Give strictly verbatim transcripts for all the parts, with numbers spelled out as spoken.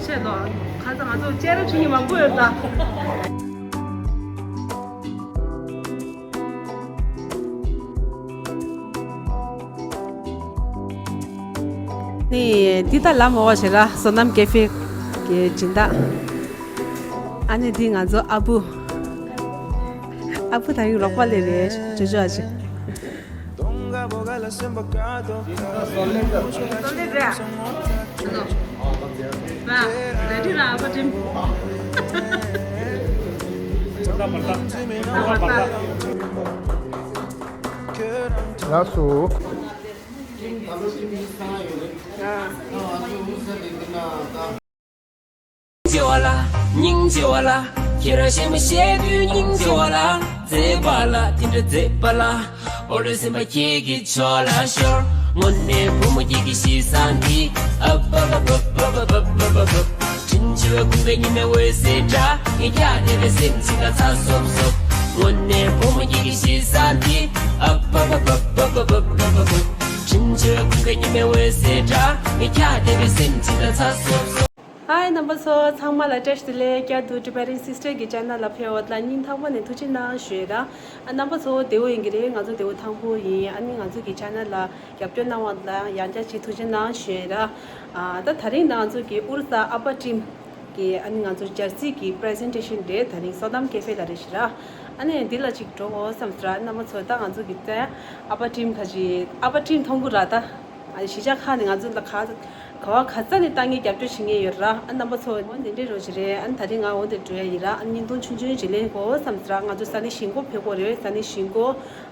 ཆེ་ལོ། ཁ་སང་ང་ཚོ་བཅར་ར་བྱེད་མཁན་མང་པོ་ཡོད་ད། ནི་འདི་ད་ལམ་འོག་བྱེད་ར་བསོད་ནམས་ཀེ་ཧྥེ་གི་སྦྱིན་བདག་ཨ་ནི་འདི་ང་ཚོ་ཨ་བུ། ཨ་བུ་ད་ཡིན་རོགས་པ་ལས་རེད་ཅོ་ཅོ་ཨ་ཅེ། ལགས་སོ། སྙིང་རྗེ་བ་ལ། སྙིང་རྗེ་བ་ལ། ཁྱེད་རང་གཞན་མ་བཤད་དུས་སྙིང་རྗེ་བ་ལ། མཛེས་པ་ལ་དེ་འདྲ་མཛེས་པ་ལ། འོ་རེ་སེམས་པ་ཁྱེད་ཀྱི་ཕྱོགས་ལ་ཤོར། དངོས་གནས་བུ་མོ་ཁྱེད་ཀྱི་གཤིས་བཟང་འདི། ཨ་པ་པ་པ་པ་པ་པ་པ་པ། དྲིན་ཆེ་བའི་ཁུངས་པའི་ཉི་མའི་འོད་ཟེར་འདྲ། ངས་ཀྱང་དེ་བས་སེམས་ཅིག་ལ་ཚ་སོབ་སོབ། དངོས་གནས་བུ་མོ་ཁྱེད་ཀྱི་གཤིས་བཟང་འདི། ཨ་པ་པ་པ་པ་པ་པ་པ་པ། དྲིན་ཆེ་བའི་ཁུངས་པའི་ཉི་མའི་འོད་ཟེར་འདྲ། ངས་ཀྱང་དེ་བས་སེམས་ཅིག་ལ་ཚ་སོབ་སོབ། ཧའི་རྣམ་པ་ཚོ་ཚང་མ་ལ་བཀྲ་ཤིས་བདེ་ལེགས། བསྐྱར་དུ་Tibetan Sister གི་channel ལ་ཕེབས་པ་ལ་སྙིང་ཐག་པ་ནས་ཐུགས་རྗེ་གནང་ཞུ་ཡ་ར། ཨ་རྣམ་པ་ཚོ་བདེ་པོ་ཡིན་གྱི་རེད། ང་ཚོ་བདེ་པོ་ཐང་པོ་ཡིན། ཨ་ནི་ང་ཚོ་གི་channel ལ་རྒྱབ་སྐྱོར་གནང་བ་ལ་ཡང་བསྐྱར་ཅིག་ཐུགས་རྗེ་གནང་ཞུ་ཡ་ར། ཨ་ད་ད་རིང་ང་ཚོ་གི་ཨོ་རི་ས་ཨ་པ་team གི་ཨ་ནི་ང་ཚོ་ཇར་སི་གི་presentation རེད། ད་རིང་བསོད་ནམས་ཀེ་ཧྥེ་ལ་རེད་ཞེ་ར། ཨ་ནི་འདི་ལ་ཅིག་འགྲོ་འོ་བསམ་ཟེར་ར། རྣམ་པ་ཚོ་ད་ང་ཚོ་གི་ད་ཨ་པ་team ཁ་ཅིག་ཨ་པ་team མཐོང་གི་ར་ད། ཨ་གཞིས་ཆགས་ཁག་ནས་ང་ཚོ་ལ་ག་ག་བ་ག་ས་ནས་ལྟ་མཁན་རྒྱབ་སྐྱོར་བྱེད་མཁན་ཡོད་ར། ཨ་རྣམ་པ་ཚོ་འོ་འདི་འདྲའི་རོ་ཞིག་རེད། ཨ་ནི་ད་རིང་ང་འོ་འདིར་འགྲོ་ཡ་ཡིན་ར། ཨ་བརྙན་ཐུང་ཆུང་ཆུང་ཞིག་ལེན་དགོས་བསམ་ཟེར་ར། ང་ཚོ་ས་གནས་གཞིས་འགོ་ཕེབས་དགོས་རེད། ས་གནས་གཞིས་འགོ་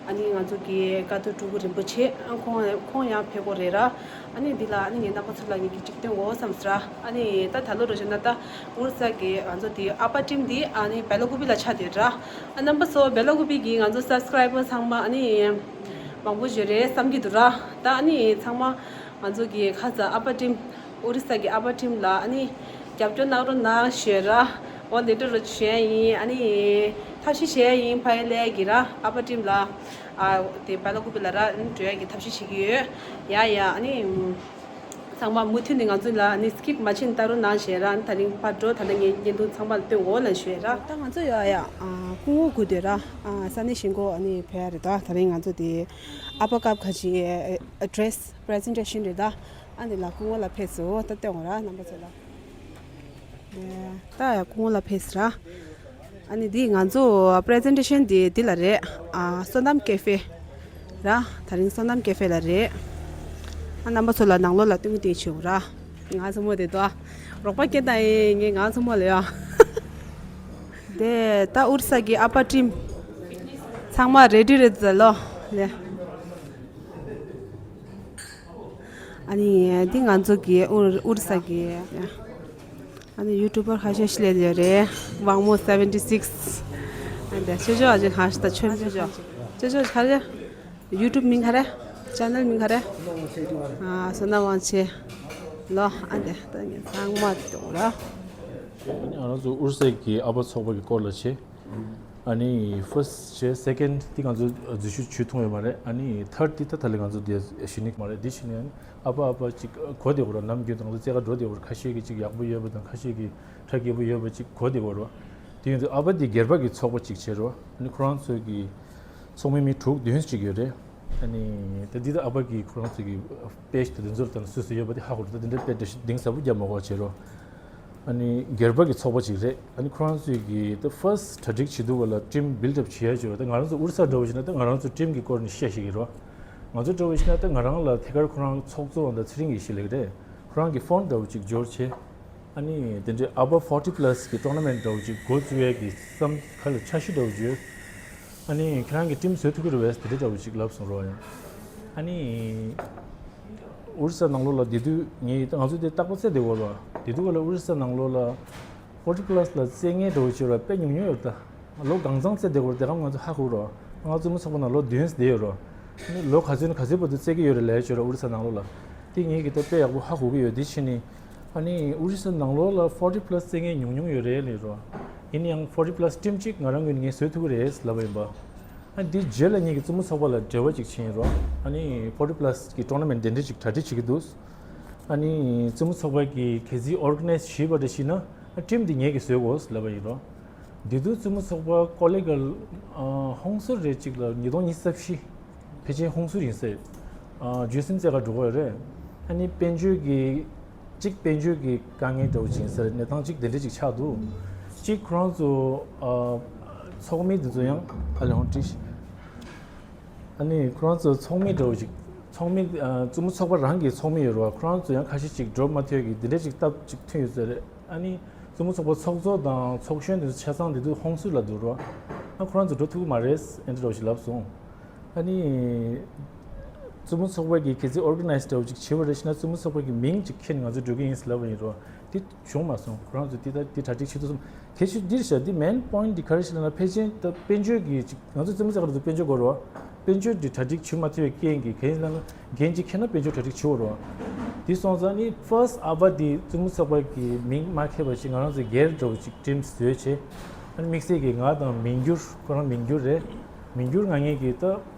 ཨ་ནི་ང་ཚོ་གི་ཀ་ཐོག་སྤྲུལ་སྐུ་རིན་པོ་ཆེ་ཨ་ཁོང་ཁོང་ཡང་ཕེབས་དགོས་རེད་ར། ཨ་ནི་འདི་ལ་ཨ་ནི་ངའི་རྣམ་པ་ཚོ་ལ་ངེད་ཀྱི་ཅིག་སྟོན་དགོས་བསམ་ཟེར་ར། ཨ་ནི་ད་ད་ལོ་རོ་ཞིག་ན་ད་ཨོ་རི་ས་གི་ང་ཚོ་དེ་ཨ་པ་team འདི་ཨ་ནི་བེ་ལ་ཀུ་པི་ལ་ཆགས་བསྡད་ར། ཨ་རྣམ་པ་ཚོ་བེ་ལ་ཀུ་པི་གི་ང་ཚོ་subscriber ཚང་མ་ཨ་ནི། མང་པོ་ཞིག་རེད་བསམ་གྱི་འདུག་ར། ད་ཨ་ནི་ཚང་མ་ང་ཚོ་གི་ཁ་ཚ་ཨ་པ་team ཨོ་རི་ས་གི་ཨ་པ་team ལ་ཨ་ནི་རྒྱབ་སྐྱོར་གནང་རོགས་གནང་ཞུ་ཡ་ར། འོ་འདི་འདྲ་རུ་ཞུ་ཡ་ཡིན། ཨ་ནི་ཐབས་ཤེས་བྱེད་ཡ་ཡིན། ཕ་ཡ་ལེ་གི་ར་ཨ་པ་team ལ་ཨ་དེ་བ་ལ་ཀུ་པི་ལ་ར་ཨ་ནི་འགྲོ་ཡ་གི་ཐབས་ཤེས་བྱེད་ཀྱི་ཡོད། ཡ་ཡ་ཨ་ནི་ཚང་མ་མུ་མཐུད་ནས་ང་ཚོ་ལ་ཨ་ནི་skip མ་བྱེད་ལྟ་རོགས་གནང་ཞུ་ཡ་ར། ཨ་ནི་ད་རིང་ཕར་འགྲོ། ད་ལྟ་ངས་བརྙན་ཐུང་ཚང་མ་ལ་སྟོན་འོ་ལ་ཞུ་ཡ་ར། ད་ང་ཚོ་ཡ་ཡ་སྐུ་ངོ་དགོས་འདོད་ར། ས་གནས་གཞིས་འགོ་ཨ་ནི་ཕེབས་ཡ་རེད། ད་ད་རིང་ང་ཚོ་དེ། ཨ་པ་ཀབ་ཁ་ཅིག་address presentation རེད་ད། ཨ་ནི་ལ་སྐུ་ངོ་ལ་ཕེབས་སོ། ད་ལྟ་འོང་ར་རྣམ་པ་ཚོ་ལ། ད་ཡ་སྐུ་ངོ་ལ་ཕེབས་ར། ཨ་ནི་འདི་ང་ཚོ་presentation འདི་འདི་ལ་རེད། ཨ་བསོད་ནམས་ཀེ་ཧྥེ་ར། ད་རིང་བསོད་ནམས་ཀེ་ཧྥེ་ལ་རེད། ཨ་རྣམ་པ་ཚོ་ལ་ནང་ལོགས་ལ་སྟོན་གི་སྟོན་བྱེད་འོང་ར། ང་ཚོ་མོ་དེ་དོ་རོགས་པ་སྐད་བཏང་ཡིན། ངས་ང་ཚོ་མོ་ལ་ཡ། དེ་ད་ཨོ་རི་ས་གི་ཨ་པ་team ཚང་མ་ready རེད་ཟེར་ལོ་ལེ། ཨ་ནི་འདི་ང་ཚོ་གི་ཨོ་ཨོ་རི་ས་གི་ཨ་ནི་YouTuber ཁ་ཤས་ཤིག་སླེབས་ཡོད་རེད། དབང་མོ་seventy six ཨ་འདི་ཆོས་ཆོས་ཨ་ཅེ་ཁ་ཤས་ད་ཆོས་ཆོས་ཆོས་ཆོས་ཆོས་ཁ་རེད། YouTube མིང་ག་རེ། channel མིང་ག་རེ། ཨ་བསོད་ནམས་དབང་ཆེན་ལོ། ཨ་འདི་ད་ངས་ཚང་མ་དེ་འོ་ར། ཨ་ནི་ང་རང་ཚོ་ཨོ་རི་ས་གི་ཨ་པ་ཚོགས་པ་གི་སྐོར་ལ་བྱས། ཨ་ནི་first བྱས་second དེ་ང་ཚོ་འཛུལ་ཞུགས་བྱེད་ཐུབ་ཡོད་མ་རེད། ཨ་ནི་third དེ་ད་ད་ལས་ང་ཚོ་དེ་ཞུ་ནི་མ་རེད། དེ་བྱས་ནས་ཨ་པ་ཨ་པ་ཅིག་གོ་བདེ་བོ་ར། ནམ་རྒྱུན་དང་ཚོ་རྩེ་ག་འགྲོ་བདེ་བོ་ར། ཁ་ཤས་ཀྱི་ཅིག་ཡག་པོ་ཡོད་པ་དང་ཁ་ཤས་ཀྱི་ཁྲ་རྒྱས་པོ་ཡོད་པ་ཅིག་གོ་བདེ་བོ་ར། དེ་ཡིན་དུས་ཨ་པ་དེ་སྒེར་པ་གི་ཚོགས་པ་ཅིག་བྱས་རོ། ཨ་ནི་ཁོ་རང་ཚོའི་གི་ཚོགས་མི་མི་དྲུག་བདུན་ཅིག་ཡོད་རེད། ཨ་ནི་ད་འདི་ད་ཨ་པ་གི་ཁོ་རང་ཚོའི་གི་page དེ་དེ་ཚོར་ད་སུ་སུ་ཡོད་པ་དེ་ཧ་གོ་རེད། ད་དེ་འདྲ་དཔེ་འདྲ་ཞིག་གཏིང་ཟབ་པོ་རྒྱབ་མ་དགོས་བྱས་རོ། ཨ་ནི་སྒེར་པ་གི་ཚོགས་པ་ཅིག་རེད། ཨ་ནི་ཁོ་རང་ཚོས་ཀྱི་ད་first གྲ་སྒྲིག་བྱེད་དུས་བ་ལ་team build up བྱེད་ཡ་ཅིག་ཡོད་རེད། ད་ང་རང་ཚོ་ཨོ་རི་ས་འདྲ་བོ་ཞིག་ན་ད་ང་རང་ཚོ་team གི་སྐོར་ནས་བཤད་ཤེས་ཀྱི་རེད་བ། ང་ཚོ་འདྲ་བོ་ཞིག་ན་ད་ང་རང་ལ་ཐད་ཀར་ཁོ་རང་ཚོགས་གཙོ་བ་དང་ཚེ་རིང་ཡེ་ཤེས་ལགས་རེད། ཁོ་རང་གི་phone འདྲ་བོ་ཅིག་འབྱོར་བྱས། ཨ་ནི་དེ་འདྲའི་ཨ་པ་forty plus གི་tournament འདྲ་བོ་ཅིག་འགོ་བཙུགས་ཡ་གི་བསམ་ཁ་ལ་འཆར་གཞི་འདྲ་བོ་ཅིག་ཡོད། ཨ་ནི་ཁྱེད་རང་གི་team བཟོས་ཐུབ་ཀྱི་རེད་བས་དེ་འདྲ་འདྲ་བོ་ཅིག་ལབ་སོང་རོགས་ཡང་། ཨ་ནི་ཨོ་རི་ས་ནང་ལོགས་ལ་བསྡད་དུས་ངས་ང་ཚོ་དེ་རྟག་པར་རྩེ་བསྡད་ཡོད་རེད་བ། བསྡད་དུས་ག་ལ་ཨོ་རི་ས་ནང་ལོགས་ལ་forty plus ལ་རྩེ་མཁན་འདྲ་བོ་ཅིག་ར་དཔེ་ཉུང་ཉུང་ཡོད་ད། ལོ་གང་ཚང་རྩེ་བསྡད་ཡོད་རེད་དེ་ག་ང་ཚོ་ཧ་གོ་རེད་བ། ང་ཚོ་མི་ཚོགས་པ་ནང་ལོ་བདུན་བསྡད་ཡོད་རེད་བ། ཨ་ནི་ལོ་ག་ཚོད་ནས་ག་ཚོད་བར་དུ་རྩེ་གི་ཡོད་རེད་ལབ་ཡ་ཅིག་ཡོད་རེད་ཨོ་རི་ས་ནང་ལོགས་ལ། དེ་ངས་གི་ད་དཔེ་ཡག་པོ་ཧ་གོ་གི་ཡོད། དེ་ཕྱིན་ནས་ཨ་ནི་ཨོ་རི་ས་ནང་ལོགས་ལ་forty plus རྩེ་མཁན་ཉུང་ཉུང་ཡོད་རེད་ལབ་རོ། ཡིན་ན་ཡང་forty plus team གཅིག་ང་རང་ངོས་ནས་ངས་བཟོས་ཐུབ་ཀྱི་རེད་ལབ་པ་ཡིན་པ། ཨ་ནི་དེ་རྗེས་ལ་ངེད་ཀྱི་བཙུན་མོ་ཚོགས་པ་ལ་འབྲེལ་བ་ཅིག་བྱས་ཡིན་རོ། ཨ་ནི་forty plus གི་tournament དེ་འདྲ་ཅིག་གྲ་སྒྲིག་བྱེད་ཀྱི་འདུག་ཨ་ནི་བཙུན་མོ་ཚོགས་པ་གི་གལ་སྲིད་ཨོར་ག་ནའི་ཛི་བྱས་པ་རེད་ཞེ་ན། ཨ་ཊིམ་འདི་ངེད་ཀྱིས་བཟོས་དགོས་ལབ་པ་ཡིན་རོ། འདི་དུས་བཙུན་མོ་ཚོགས་པ་ཀོ་ལི་གལ་ཧོན་སུར་རེད་ཅིག་ལ་ཉིས་སྟོང་ཉི་ཤུ་རྩ་བཞི་ཕལ་ཆེར་ཧོན་སུར་ཡིན་ཟེར། ཨ་བརྗོད་སེམས་རྩེ་ག་འགྲོ་གི་ཡོད་རེད། ཨ་ནི་དཔལ་འབྱོར་གྱི་གཅིག་དཔལ་འབྱོར་གྱི་དཀའ་ངལ་འདྲ་བོ་ཅིག་ཡིན་ཟེར་གནས་སྟངས་གཅིག་དེ་འདྲ་ཅིག་ཆགས་འདུག་གཅིག་ཁོ་རང་ཚོ་ཨ་ཚོགས་མི་དེ་ཚོ་ཡང་ཨ་ལེ་ཧོན་ཀྲིས། ཨ་ནི་ཁོ་རང་ཚོ་ཚོགས་མི་འདྲ་བོ་ཅིག་ཚོགས་མི་ཨ་བཙུན་མོ་ཚོགས་པ་རང་གི་ཚོགས་མི་ཡོད་རེད་བ། ཁོ་རང་ཚོ་ཡང་ཁ་ཤས་ཅིག་འགྲོ་མ་ཐུབ་ཀྱི་འདི་འདྲ་ཅིག་སྟབས་ཅིག་ཐོན་ཡོད་ཚོད་རེད། ཨ་ནི་བཙུན་མོ་ཚོགས་པ་ཚོགས་གཙོ་དང་ཚོགས་གཞོན་དེ་ཚོ་ཆ་ཚང་དེ་དུས་ཧོན་སུར་ལ་འདུག་རེད་བ། ཨ་ཁོ་རང་ཚོ་འགྲོ་ཐུབ་ཀྱི་མ་རེད་ཨེ་འདྲ་འདྲ་བོ་ཞིག་ལབ་སོང་། ཨ་ནི་བཙུན་མོ་ཚོགས་པ་གི་གལ་སྲིད་ཨོར་ག་ནའི་ཛི་འདྲ་བོ་ཅིག་བྱས་པ་རེད་ཞེ་ན། བཙུན་མོ་ཚོགས་པ་གི་མིང་ཅིག་ཁྱེར་ནས་ང་ཚོ་འགྲོ་གི་ཡིན་ཟེར་ལབ་པ་ཡིན་རེད་བ། དེ་བྱུང་མ་སོང་། ཁོ་རང་ཚོ་དེ་ལྟར་དེ་གྲ་སྒྲིག་བྱེད་ཐུབ་སོང་། གལ་ཆེ་འདི་རེད་ཤག་འདི་མེན་པོ་ཡིན་ཊི་འདི་ག་རེ་ཞིག་ལབ་ན། ཕལ་ཆེར་ད་དཔལ་འབྱོར་གྱི་ཅིག་ང་ཚོ་བཙུན་མོ་ཚོགས་པ་ཚོ་དཔལ་འབྱོར་དགོས་རེད་བ། དཔལ་འབྱོར་འདི་གྲ་སྒྲིག་བྱེད་མ་ཐུབ་པའི་རྐྱེན་གྱིས་གང་ཡིན་ལབ་ན་འགན་ཅིག་འཁྱེར་ན་དཔལ་འབྱོར་གྲ་སྒྲིག་བྱེད་དགོས་རེད་བ། དེ་སོང་ཙང་ནི་ཕར་སི་ཊི་ཨ་བ་འདི་བཙུན་མོ་ཚོགས་པ་གི་མིང་མ་ཁྱེར་བ་ཅིག་ང་རང་ཚོ་སྒེར་འདྲ་བོ་ཅིག་ཊིམ་བཟོས་བྱས། ཨ་ནི་དམིགས་བསལ་གྱིས་ང་དང་མི་འགྱུར་ཁོ་རང་མི་འགྱུར་རེད། མི་འགྱུར་ང་ངེད་ཀྱི་ད་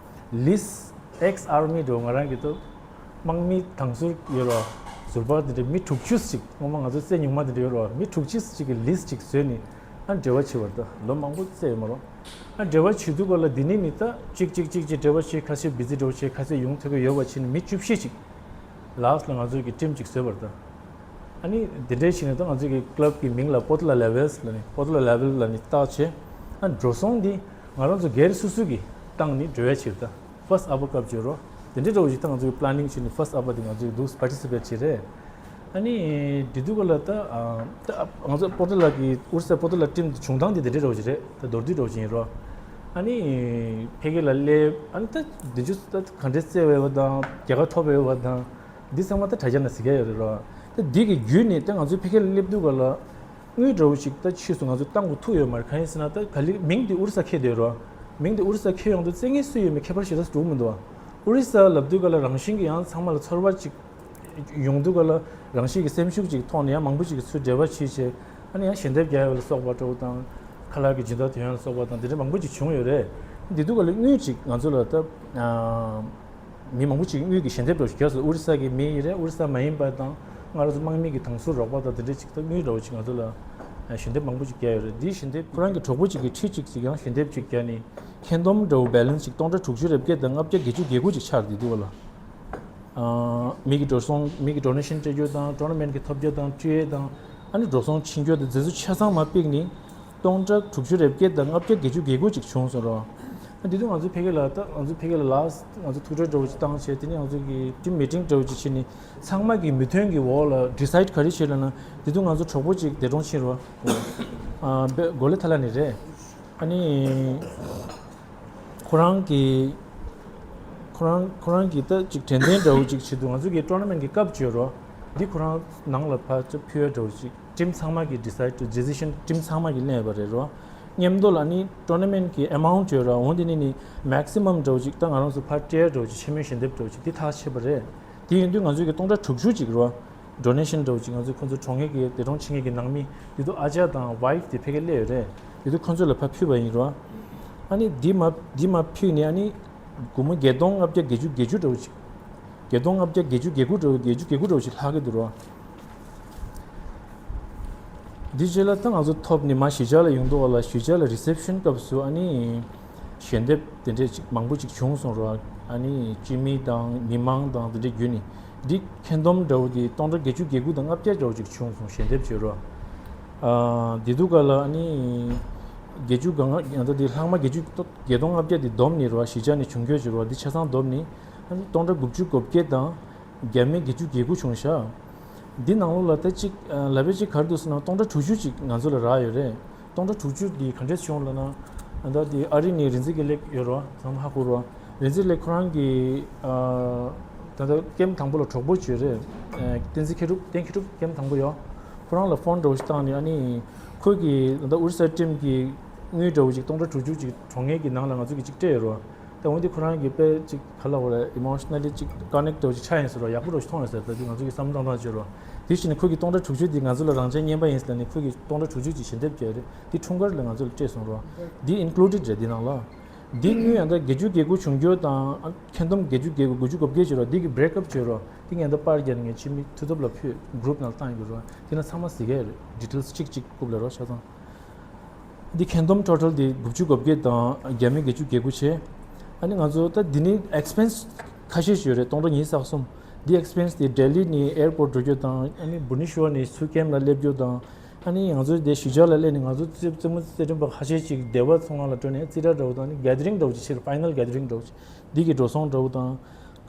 ལིས་ཊི་ཨེག་སི་ཨར་མི་འདྲ་བོ་ང་རང་གི་ད་དམག་མི་དང་ཟུར་ཡོད་རེད་བ། ཟུར་པ་དེ་འདྲ་མི་དྲུག་ཅུ་ཅིག་སྔོན་མ་ང་ཚོ་རྩལ་ཉུང་མ་དེ་འདྲ་ཡོད་རེད་བ། མི་དྲུག་ཅུ་ཅིག་གི་ལིས་ཊི་ཅིག་བཟོས་ནས་ཨ་འབྲེལ་བ་བྱེད་པར་ད་ལོ་མང་པོ་རྩལ་ཡོད་མ་རེད། ཨ་འབྲེལ་བ་བྱེད་དུས་སྐབས་ལ་འདི་ནས་ནི་ད་གཅིག་གཅིག་གཅིག་གཅིག་འབྲེལ་བ་བྱེད། ཁ་ཤས་བི་ཛི་འདྲ་བོ་བྱེད། ཁ་ཤས་ཡོང་ཐུབ་ཀྱི་ཡོད་པ་བྱས་ནས་མི་བཅུ་བཞི་ཅིག་ལཱསི་ཊི་ལ་ང་ཚོ་གི་ཊིམ་ཅིག་བཟོས་པར་ད། ཨ་ནི་འདི་འདྲའི་ཞིག་ནས་ད་ང་ཚོ་གི་ཀི་ལབ་ཀྱི་མིང་ལ་པོ་ཏི་ལ་ལེ་ཝེལ་ལ་ནི་པོ་ཏི་ལ་ལེ་ཝེལ་ལ་ནི་བཏགས་བྱས། ཨ་འགྲོ་སོང་འདི་ང་རང་ཚོ་སྒེར་སོ་སོ་གི་བཏང་ནས་འགྲོ་ཡ་ཕྱིར་ད་ཕར་སི་ཊི་ཨ་བ་སྐབས་བརྗོད་རོགས། དེ་འདྲའི་འདྲ་བོ་ཞིག་ད་ང་ཚོ་གི་པི་ལེ་ནིང་བྱས་ནས་ཕར་སི་ཊི་ཨ་བ་དེ་ང་ཚོ་གི་འདུག་པར་ཊི་སི་པེཊ་བྱས་རེད། ཨ་ནི་འདི་དུས་སྐབས་ལ་ད་ཨ་ད་ང་ཚོ་པོ་ཏི་ལ་གི་ཨུ་རི་ས་པོ་ཏི་ལ་ཊིམ་དེ་བྱུང་སྟངས་དེ་དེ་འདྲའི་འདྲ་བོ་ཞིག་རེད། ད་མདོར་བསྡུས་འདྲ་བོ་ཞིག་ཡིན་རོགས། ཨ་ནི་ཕ་གི་ལ་སླེབས། ཨ་ནི་ད་འདི་ཚོ་ད་ག་འདྲའི་རྩེ་བའི་བ་དང་རྒྱལ་ཁ་ཐོབ་པའི་བ་དང་། འདི་ཚང་མ་ད་དྲ་རྒྱ་ནང་གཟིགས་ཡ་ཡོད་རེད་རོ། ད་འདི་གི་བརྒྱུད་ནས་ད་ང་ཚོའི་ཕ་གི་ལ་སླེབས་དུས་ག་ལ་དངུལ་འདྲ་བོ་ཞིག་ད་ཕྱིས་སུ་ང་ཚོ་བཏང་དགོས་ཐུག་ཡོད་མ་རེད། གང་ཡིན་ཟེར་ན་ད་ག་ལེ་མིང་འདི་ཨུ་རི་ས་འཁྱེར་བསྡད་ཡོད་རོ། མིང་འདི་ཨུ་རི་ས་འཁྱེར་ཡོང་དུས་རྩེད་མཁན་སུ་ཡོད་མེད་ཁྱད་པར་ཞེ་དྲག་འགྲོ་གི་མི་འདུག་ཨ། ཨུ་རི་ས་ལབ་དུས་ག་ལ་རང་བཞིན་གྱི་ཡང་ཚང་མ་ལ་ཚོར་བ་ཅིག་ཡོང་དུས་ག་ལ་རང་བཞིན་གྱི་སེམས་ཤུགས་ཅིག་ཐོག་ནས་ཡང་མང་པོ་ཅིག་གིས་ཚུར་འབྲེལ་བ་བྱེད་བྱས། ཨ་ནི་ཡང་ཞལ་འདེབས་རྒྱག་ཡ་ལ་སོགས་པ་འདྲ་བོ་དང་། ཁ་ལག་གི་སྦྱིན་བདག་ཐོན་ཡ་ལ་སོགས་པ་དང་དེ་འདྲ་མང་པོ་ཅིག་བྱུང་ཡོད་རེད། འདི་དུས་ག་ལ་དངུལ་ཅིག་ང་ཚོ་ལ་ད་ཨ། མི་མང་པོ་ཅིག་དངུལ་གྱི་ཞལ་འདེབས་འདྲ་བོ་ཞིག་བརྒྱབ་སོང་། ཨུ་རི་ས་གི་མི་ཡིན་རེད། ཨུ་རི་ས་མ་ཡིན་པ་དང་། ང་རང་ཚོ་དམག་མི་གི་དང་ཟུར་རོགས་པ་དང་དེ་འདྲ་ཅིག་ད་དངུལ་འདྲ་བོ་ཅིག་ང་ཚོ་ལ་ཞལ་འདེབས་མང་པོ་ཅིག་བརྒྱབ་ཡོད་རེད། འདིའི་ཞལ་འདེབས་ཁོ་རང་གི་གྲོགས་པོ་ཅིག་གིས་ཁྲི་ཅིག་ཅིག་ཡང་ཞལ་འདེབས་ཅིག་བརྒྱབ་ནས་ཁེངས་འདོམ་འདྲ་བོ་བེ་ལེན་སི་ཅིག་སྟོང་ཕྲག་དྲུག་ཅུ་རེ་བརྒྱད་དང་ལྔ་བརྒྱ་བརྒྱད་ཅུ་གྱ་དགུ་ཅིག་ཆགས་འདུག་བ་ལ། ཨ། མི་གི་འགྲོ་སོང་། མི་གི་ཌོ་ནེ་ཤན་སྤྲད་རྒྱུ་དང་། ཊོར་ན་མེན་ཊི་གི་ཐོབ་རྒྱུ་དང་། སྤྲོད་ཡས་དང་། ཨ་ནི་འགྲོ་སོང་ཕྱིན་རྒྱུ་དང་། དེ་ཚོ་ཆ་ཚང་མ་པིག་ནི་སྟོང་ཕྲག་དྲུག་ཅུ་རེ་བརྒྱད་དང་ལྔ་བརྒྱ་བརྒྱད་ཅུ་གྱ་དགུ་ཅིག་བྱུང་སོང་རོ། ཨ། དེ་དུས་ང་ཚོ་ཕ་གི་ལ་ད་ང་ཚོ་ཕ་གི་ལ་ལཱསི་ཊི་ང་ཚོ་ཐུག་འཕྲད་འདྲ་བོ་ཅིག་བཏང་བྱས། དེ་ནས་ང་ཚོ་གི་ཊིམ་མི་ཊིང་འདྲ་བོ་ཅིག་བྱས་ནས་ཚང་མ་གི་མོས་མཐུན་གྱི་འོག་ལ་ཌི་སའིཌ་ག་རེ་བྱས་ལབ་ན། དེ་དུས་ང་ཚོ་གྲོགས་པོ་ཅིག་འདས་གྲོངས་ཕྱིན་རོ། ཨ། སྦེ་གོ་ལེ་ཐ་ལ་ནས་རེད། ཨ་ནི་ཁོ་རང་གི་ཁོ་རང་ཁོ་རང་གི་ད་ཅིག་དྲན་རྟེན་འདྲ་བོ་ཅིག་བྱེད་དུས། ང་ཚོ་གི་ཊོར་ན་མེན་ཊི་གི་སྐབས་བརྗོད་རོགས། འདི་ཁོ་རང་ནང་ལ་ཕར་ཕུལ་བའི་འདྲ་བོ་ཅིག་ཊིམ་ཚང་མ་གི་ཌི་སའིཌ་ཌི་སི་ཤན་ཊིམ་ཚང་མ་གི་ལེན་པ་རེད་རོ། མཉམ་དུ་ལ་ནི་ཊོར་ན་མེན་ཊི་གི་ཨེ་མའུན་ཊི་བརྗོད་རོགས། འོ་འདི་ནི་ནི་མེག་སི་མམ་འདྲ་བོ་ཅིག་ད་ང་རང་ཚོ་ཕར་སྤྲད་འདྲ་བོ་ཅིག་མཆན་མེད་ཞལ་འདེབས་འདྲ་བོ་ཅིག་འདི་ཐག་ཆོད་པ་རེད། དེ་ཡིན་དུས་ང་ཚོ་གི་སྟོང་ཕྲག་དྲུག་ཅུ་ཅིག་རོ། ཌོ་ནེ་ཤན་འདྲ་བོ་ཅིག་ང་ཚོ་ཁོང་ཚོ་གྲོངས་མཁན་གྱི་འདས་གྲོངས་ཕྱིན་མཁན་གྱི་ནང་མི་དེ་ཚོ་ཨ་ཅག་དང་ཝའིཕ་དེ་ཕ་གིར་སླེབས་ཡོད་རེད། དེ་ཚོ་ཁོང་ཚོ་ལ་ཕར་ཕུལ་བ་ཡིན་རོ། ཨ་ནི་འདི་མ་འདི་མ་ཕུལ་ནས་ཨ་ནི་སྒོར་མོ་བརྒྱད་སྟོང་ལྔ་བརྒྱ་བརྒྱད་ཅུ་གྱ་དགུ་འདྲ་བོ་ཅིག་བརྒྱད་སྟོང་ལྔ་བརྒྱ་བརྒྱད་ཅུ་གྱ་དགུ་འདྲ་བོ་བརྒྱད་ཅུ་གྱ་དགུ་འདྲ་བོ་ཅིག་ལྷག་གི་འདུག་རོ། འདི་རྗེས་ལ་ད་ང་ཚོ་ཐོབ་ནས་མར་གཞིས་ཆགས་ལ་ཡོང་དུས་ལ། གཞིས་ཆགས་ལ་རི་སེབ་ཤན་སྐབས་སུ་ཨ་ནི་ཞལ་འདེབས་དེ་འདྲས་ཅིག་མང་པོ་ཅིག་བྱུང་སོང་རོ། ཨ་ནི་སྤྱི་མི་དང་མི་མང་དང་དེ་འདྲས་བརྒྱུད་ནས་འདི་ཁེངས་འདོམ་འདྲ་བོ་དེ་སྟོང་ཕྲག་བརྒྱད་ཅུ་གྱ་དགུ་དང་ལྔ་བརྒྱ་འདྲ་བོ་ཅིག་བྱུང་སོང་། ཞལ་འདེབས་བྱས་རོ། ཨ། དེ་དུས་ག་ལ་ཨ་ནི་བརྒྱད་ཅུ་གྱ་ལྔ། ཡང་ད་དེ་ལྷག་མ་བརྒྱད་ཅུ་བརྒྱད་སྟོང་ལྔ་བརྒྱ་དེ་བསྡོམས་ནས་རོ། གཞིས་ཆགས་ནས་བྱུང་རྒྱུ་བྱས་རོ། འདི་ཆ་ཚང་བསྡོམས་ནས་ཨ་ནི་སྟོང་ཕྲག་དགུ་བཅུ་གོ་བརྒྱད་དང་བརྒྱ་མེད་བརྒྱད་ཅུ་གྱ་དགུ་བྱུང་ཤག་འདི་ནང་ལོགས་ལ་ད་ཅིག་ཨ་ལབ་པ་ཅིག་ག་རེ་འདུག་ཟེར་ན། སྟོང་ཕྲག་དྲུག་ཅུ་ཅིག་ང་ཚོ་ལ་རག་ཡོད་རེད། སྟོང་ཕྲག་དྲུག་ཅུ་འདི་ག་འདྲས་བྱུང་ལབ་ན། ད་འདི་ཨ་རི་ནས་རིག་འཛིན་དགེ་ལེགས་ཡོད་རོ། ཚང་མ་ཧ་གོ་རོ། རིག་འཛིན་དགེ་ལེགས་ཁོ་རང་གི་ཨ་ད་ལྟ་ཀེམ་དང་པོ་ལ་གྲོགས་པོ་བྱོས་རེད། ཨ་བསྟན་འཛིན་མཁས་གྲུབ། བསྟན་མཁས་གྲུབ་ཀེམ་དང་པོ་ཡོད། ཁོ་རང་ལ་ཕོན་འདྲ་བོ་ཞིག་བཏང་ནས། ཨ་ནི་ཁོས་གི་ད་ལྟ་ཨུ་རི་ས་ཊིམ་གི་དངུལ་འདྲ་བོ་ཅིག་སྟོང་ཕྲག་དྲུག་ཅུ་ཅིག་གྲོངས་མཁན་གྱི་ནང་ལ་ང་ཚོ་གི་ཅིག་སྤྲད་ཡོད་རོ། ད་འོན་ཏེ་ཁོ་རང་གི་དཔེ་ཅིག་ག་ལབ་དགོས་རེད། ཨི་མོ་ཤ་ན་ལི་ཅིག་ཀ་ནེག་འདྲ་བོ་ཅིག་ཆགས་ཡིན་ཟེར་རོ། ཡག་པོ་འདྲ་བོ་ཞིག་མཐོང་ཡོད་ཟེར། ད་དུས་ང་ཚོ་གི་བསམ་བློ་བཏང་སྟངས་བྱེད་རོ། དེ་བཞིན་ཁོ་གི་སྟོང་ཕྲག་དྲུག་ཅུ་དེ་ང་ཚོ་ལ་རང་འཇགས་རྔན་པ་ཡིན་ཟེར་ནས་ཁོ་གི་སྟོང་ཕྲག་དྲུག་ཅུ་ཅིག་ཞལ་འདེབས་བརྒྱབ་རེད། དེ་འཁྲུངས་སྐར་ལ་ང་ཚོ་ལ་སྤྲད་སོང་རོ། འདི་ཨིན་ཀླུ་ཌེཌ་རེད་འདི་ནང་ལ། འདི་དངུལ་ཡང་ད་བརྒྱད་ཅུ་གྱ་དགུ་བྱུང་རྒྱུ་དང་ཁྱོན་བསྡོམས་བརྒྱད་ཅུ་གྱ་དགུ་དགུ་བཅུ་གོ་བརྒྱད་བྱེད་རོགས། འདི་གི་བྷི་རེག་ཨབ་བྱེད་རོགས། འདི་ངས་ད་པར་རྒྱག་ནས་ངས་ཕྱི་མི་མཐུ་སྟོབས་ལ་ཕུལ། གུ་རུབ་ནང་བཏང་ཡོད་རོགས། དེ་ན་ཚང་མ་གཟིགས་ཡ་རེད། ཌི་ཊེལ་སི་གཅིག་གཅིག་རྐུབ་ལ་རོགས་ཆ་ཚང་། འདི་ཁྱོན་བསྡོམས་ཊོ་ཊལ་འདི་དགུ་བཅུ་གོ་བརྒྱད་དང་བརྒྱ་མེད་བརྒྱད་ཅུ་གྱ་དགུ་བྱས། ཨ་ནི་ང་ཚོ་ད་འདི་ནི་ཨེག་སི་པེན་སི་ཁ་ཤས་ཤིག་ཡོད་རེད། སྟོང་ཕྲག་ཉི་ཤུ་རྩ་གསུམ། འདི་ཨེག་སི་པེན་སི་འདི་ལྡི་ལི་ནས་ཨེར་པོར་ཊི་འགྲོ་རྒྱུ་དང་། ཨ་ནི་བྷུ་ནེ་ཤོར་ནས་ཚུར་ཀེམ་ལ་སླེབས་རྒྱུ་དང་། ཨ་ནི་ང་ཚོ་འདི་གཞིས་ཆགས་ལ་སླེབས་ནས་ང་ཚོ་རྩེད་རྩེད་མོ་རྩེད་འགྲན་པ་ཁ་ཤས་ཅིག་སྡེ་བ་ཚོ་ནང་ལ་འགྲོ་ནས་རྩེད་གྲ་འདྲ་བོ་དང་། ཨ་ནི་གེ་དར་རིང་འདྲ་བོ་ཅིག་བྱས། ཕའི་ནལ་གེ་དར་རིང་འདྲ་བོ་ཅིག་འདི་གི་འགྲོ་སོང་འདྲ་བོ་དང་།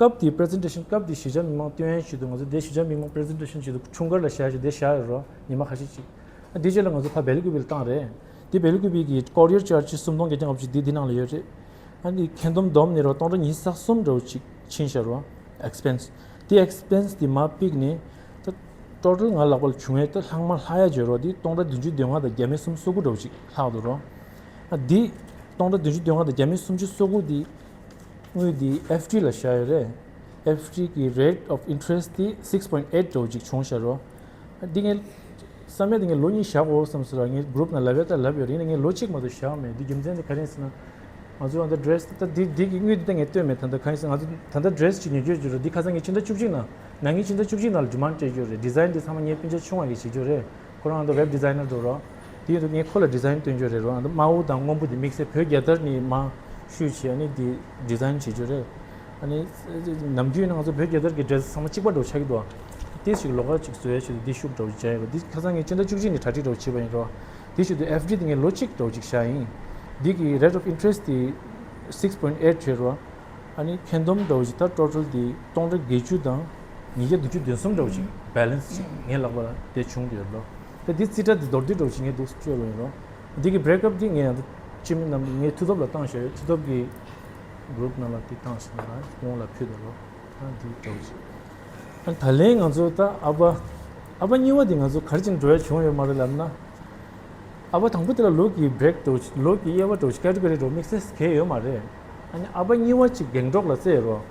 སྐབས་དེའི་པི་རི་ཛེན་ཊེ་ཤན། སྐབས་དེའི་གཞིས་ཆགས་མི་མང་སྟོན་ཡ་ཆེད་དུ་ང་ཚོ་འདི་གཞིས་ཆགས་མི་མང་པི་རི་ཛེན་ཊེ་ཤན་ཆེད་དུ་འཁྲུངས་སྐར་ལ་བཞག་ཅིག་འདི་བཞག་ཡོད་རོགས། ཉི་མ་ཁ་ཤས་ཅིག་ཨ་འདི་རྗེས་ལ་ང་ཚོ་ཕ་བེ་ལི་ཀུ་པི་ལ་བཏང་རེད། འདི་བེ་ལི་ཀུ་པི་གི་ཀོ་རི་ཡར་ཅཱར་ཇི་སུམ་སྟོང་བརྒྱད་བརྒྱ་ལྔ་བཅུ་འདི་འདི་ནང་ལ་ཡོད་རེད། ཨ་འདི་ཁྱོན་བསྡོམས་བསྡོམས་ནས་རོགས་སྟོང་ཕྲག་ཉི་ཤུ་རྩ་གསུམ་འདྲ་བོ་ཅིག་ཕྱིན་ཤག་རོགས། ཨེག་སི་པེན་སི། འདི་ཨེག་སི་པེན་སི་འདི་མར་ཕུད་ནས་ད་ཊོ་ཊལ་ང་ལག་པ་ལ་བྱུང་བའི་ད་ལྷག་མ་ལྷག་ཡ་བརྗོད་རོགས། འདི་སྟོང་ཕྲག་བདུན་ཅུ་དོན་ལྔ་དང་བརྒྱ་མེད་སུམ་ཅུ་སོ་དགུ་འདྲ་བོ་ཅིག་ལྷག་འདུག་རོགས། ཨ་འདི་སྟོང་ཕྲག་བདུན་ཅུ་དོན་ལྔ་དང་བརྒྱ་མེད་སུམ་ཅུ་སོ་དགུ་འདི་དངུལ་འདི་ཨེཕ་ཌི་ལ་བཞག་ཡོད་རེད། ཨེཕ་ཌི་གི་རེཊ་ཨོཕ་ཨིན་ཊི་རེ་སི་ཊི་འདི་སིགས་པོའིན་ཊི་ཨེཊ་འདྲ་བོ་ཅིག་བྱུང་ཤག་རོགས། འདི་ངས་བསམ་ཡས་འདི་ངས་ལོ་གཉིས་བཞག་དགོས་བསམ་སོང་ར། ངས་གུ་རུབ་ནང་ལབ་ཡས་ད་ལབ་ཡོད་རེད། ཡིན་ནའི་ངས་ལོ་གཅིག་མ་གཏོགས་བཞག་མེད། འདི་རྒྱུ་མཚན་དེ་ག་རེ་ཡིན་ཟེར་ན། ང་ཚོ་ཨ་ད་ཌི་རེ་སི་ད་འདི་འདི་གི་དངུལ་འདི་ད་ངས་སྟོན་མེད། ད་ད་ག་རེ་ཡིན་ཟེར་ན་ང་ཚོ་ད་ད་ཌི་རེ་སི་ཅིག་ཉོ་རྒྱུ་ཡོད་རེད། འདི་ཁ་སང་ངས་ཕྱི་ཟླ་བཅུ་གཅིག་ནང་ནང་ཉིན་ཕྱི་ཟླ་བཅུ་གཅིག་ནང་ལ་ཌི་མན་ཌི་སྤྲད་རྒྱུ་རེད། ཌི་ཛའིན་འདི་ཚང་མ་ངའི་སྤུན་ཆ་ཆུང་བ་གིས་བྱེད་རྒྱུ་རེད། ཁོ་རང་ད་ཝེབ་ཌི་ཛའིན་ནར་འགྲོ་རོགས། དེ་ཡིན་དུས་ངས་ཁོ་ལ་ཌི་ཛའིན་སྟོན་རྒྱུ་རེད་རོགས། ཨ་ད་དམར་པོ་དང་སྔོན་པོ་འདི་དམིགས་བསལ་བོད་རྒྱལ་དར་ནས་མར་བཤུས་བྱས། ཨ་ནི་འདི་ཌི་ཛའིན་བྱེད་རྒྱུ་རེད། ཨ་ནི་ནམ་རྒྱུན་ཡིན་ན་ང་ཚོ་བོད་རྒྱལ་དར་གྱི་ཌི་རེ་སི་ཚང་མ་གཅིག་པ་འདྲ་བོ་ཆགས་ཀྱི་འདུག་ཨ་ཏིས་ཞིག་ལོགས་ཀ་ཅིག་བཟོ་ཡ་ཆེད་དུ་འདི་ཤུགས་འདྲ་བོ་སྦྱར་ཡོད་པ། འདི་ཁ་སང་ངས་ཕྱི་ཟླ་བཅུ་གཅིག་ནས་གྲ་སྒྲིག་འདྲ་བོ་བྱས་པ་ཡིན་རོགས། དེ་བྱེད་དུས་ཨེཕ་ཌི་འདི་ངས་ལོ་གཅིག་འདྲ་བོ་ཅིག་བཞག་ཡིན། འདི་གི་རེཊ་ཨོཕ་ཨིན་ཊི་རེ་སི་འདི་སིགས་པོའིན་ཊི་ཨེཊ་བྱས་རོགས། ཨ་ནི་ཁྱོན་བསྡོམས་འདྲ་བོ་ཞིག་ད་ཊོ་ཊལ་དེ་སྟོང་ཕྲག་བརྒྱད་ཅུ་དང་ཉིས་བརྒྱ་བདུན་ཅུ་དོན་གསུམ་འདྲ་བོ་ཞིག་བྷེ་ལེན་སི་ཞིག་ངའི་ལག་པ་ལ་དེ་བྱུང་བསྡད་ཡོད་ལོ། ད་འདི་རྩིས་ཁྲ་འདི་མདོར་བསྡུས་འདྲ་བོ་ཞིག་ངས་འདུག་སེ་བཅོས་པ་ཡིན་རོགས། འདི་གི་བྷི་རེག་ཨབ་འདི་ངས་ཡང་ད་སྤྱི་མི་རྣམས་ངས་མཐུ་སྟོབས་ལ་བཏང་བཞག་ཡོད། མཐུ་སྟོབས་ཀྱི་གུ་རུབ་ནང་ལ་དེ་བཏང་བཞག་ཡོད། ཁོང་ལ་ཕུལ་འདུག་ལོ། ཨ་འདི་འདྲ་བོ་ཞིག་ཨ་ད་ལན་ང་ཚོ་ད་ཨ་ཕ་ཨ་ཕ་གཉིས་པ་འདི་ང་ཚོ་ག་རེ་བྱས་ནས་འགྲོ་ཡ་བྱུང་ཡོད་མ་རེད་ལབ་ན། ཨ་ཕ་དང་པོ་དེ་ལ་ལོ་གི་བྷི་རེག་འདྲ་བོ་ཞིག་ལོ་གི་དབྱེ་བ་འདྲ་བོ་ཞིག་ཀེ་ཊི་གོ་རི་འདྲ་བོ་དམིགས་བསལ་གང་ཡང་ཡོད་མ་རེད། ཨ་ནི་ཨ་ཕ་གཉིས་པ་ཅིག་སྒང་ཏོག་ལ་བཙལ་རོགས།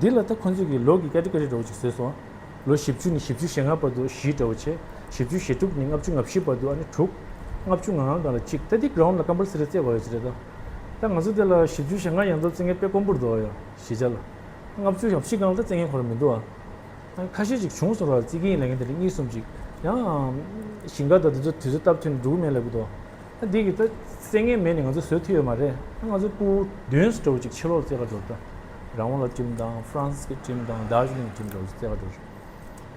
འདི་ལ་ད་ཁོ་ཚོས་ཀྱི་ལོ་གི་ཀེ་ཊི་གོ་རི་འདྲ་བོ་ཅིག་བཟོས་སོང་། ལོ་བཞི་བཅུ་ནས་བཞི་བཅུ་ཞེ་ལྔ་བར་དུ་བཞི་འདྲ་བོ་བྱས། བཞི་བཅུ་ཞེ་དྲུག་ནས་ལྔ་བཅུ་ང་བཞི་བར་དུ་ཨ་ནི་དྲུག་ལྔ་བཅུ་ང་ལྔ་སྒང་ལ་གཅིག་ད་འདི་གྷི་རའུན་ཌི་ལ་ཀམ་པལ་སི་རི་བཙལ་དགོས་ཡོད་ཅིག་རེད་ད། ད་ང་ཚོ་དེ་ལ་བཞི་བཅུ་ཞེ་ལྔ་ཡན་ལ་བཙལ་མཁན་དཔེ་དཀོན་པོ་འདུག་ཡ་གཞིས་ཆགས་ལ། ལྔ་བཅུ་ང་བཞི་སྒང་ལ་ད་བཙལ་མཁན་ཁོ་རང་མི་འདུག་ཨ། ཁ་ཤས་ཅིག་བྱུང་སོང་ར། རྩིས་ཀྱི་ཡིན་ལབ་མཁན་དེ་འདྲ་གཉིས་གསུམ་ཅིག་ཡང་ཞིང་ཁ་དང་དེ་ཚོ་དུས་ཚོད་སྟབས་མཐུན་འགྲོ་གི་མེད་ལབ་ཀྱི་འདུག་ཨ་འདི་གི་ད་བཙལ་མཁན་མེད་ནས་ང་ཚོ་བཟོ་ཐུབ་ཡོད་མ་རེད། ང་ཚོ་ཕྲུ་གུ་བདུན་ཙམ་འདྲ་བོ་ཅིག་ཕྱི་ལོགས་བཙལ་ག་འགྲོ་ད། རང་དབང་ལ་ཊིམ་དང་ཧྥ་རན་སི་གི་ཊིམ་དང་དར་ཇི་ལིང་གི་ཊིམ་འདྲ་བོ་ཅིག་བཙལ་ག་འགྲོ་རེད།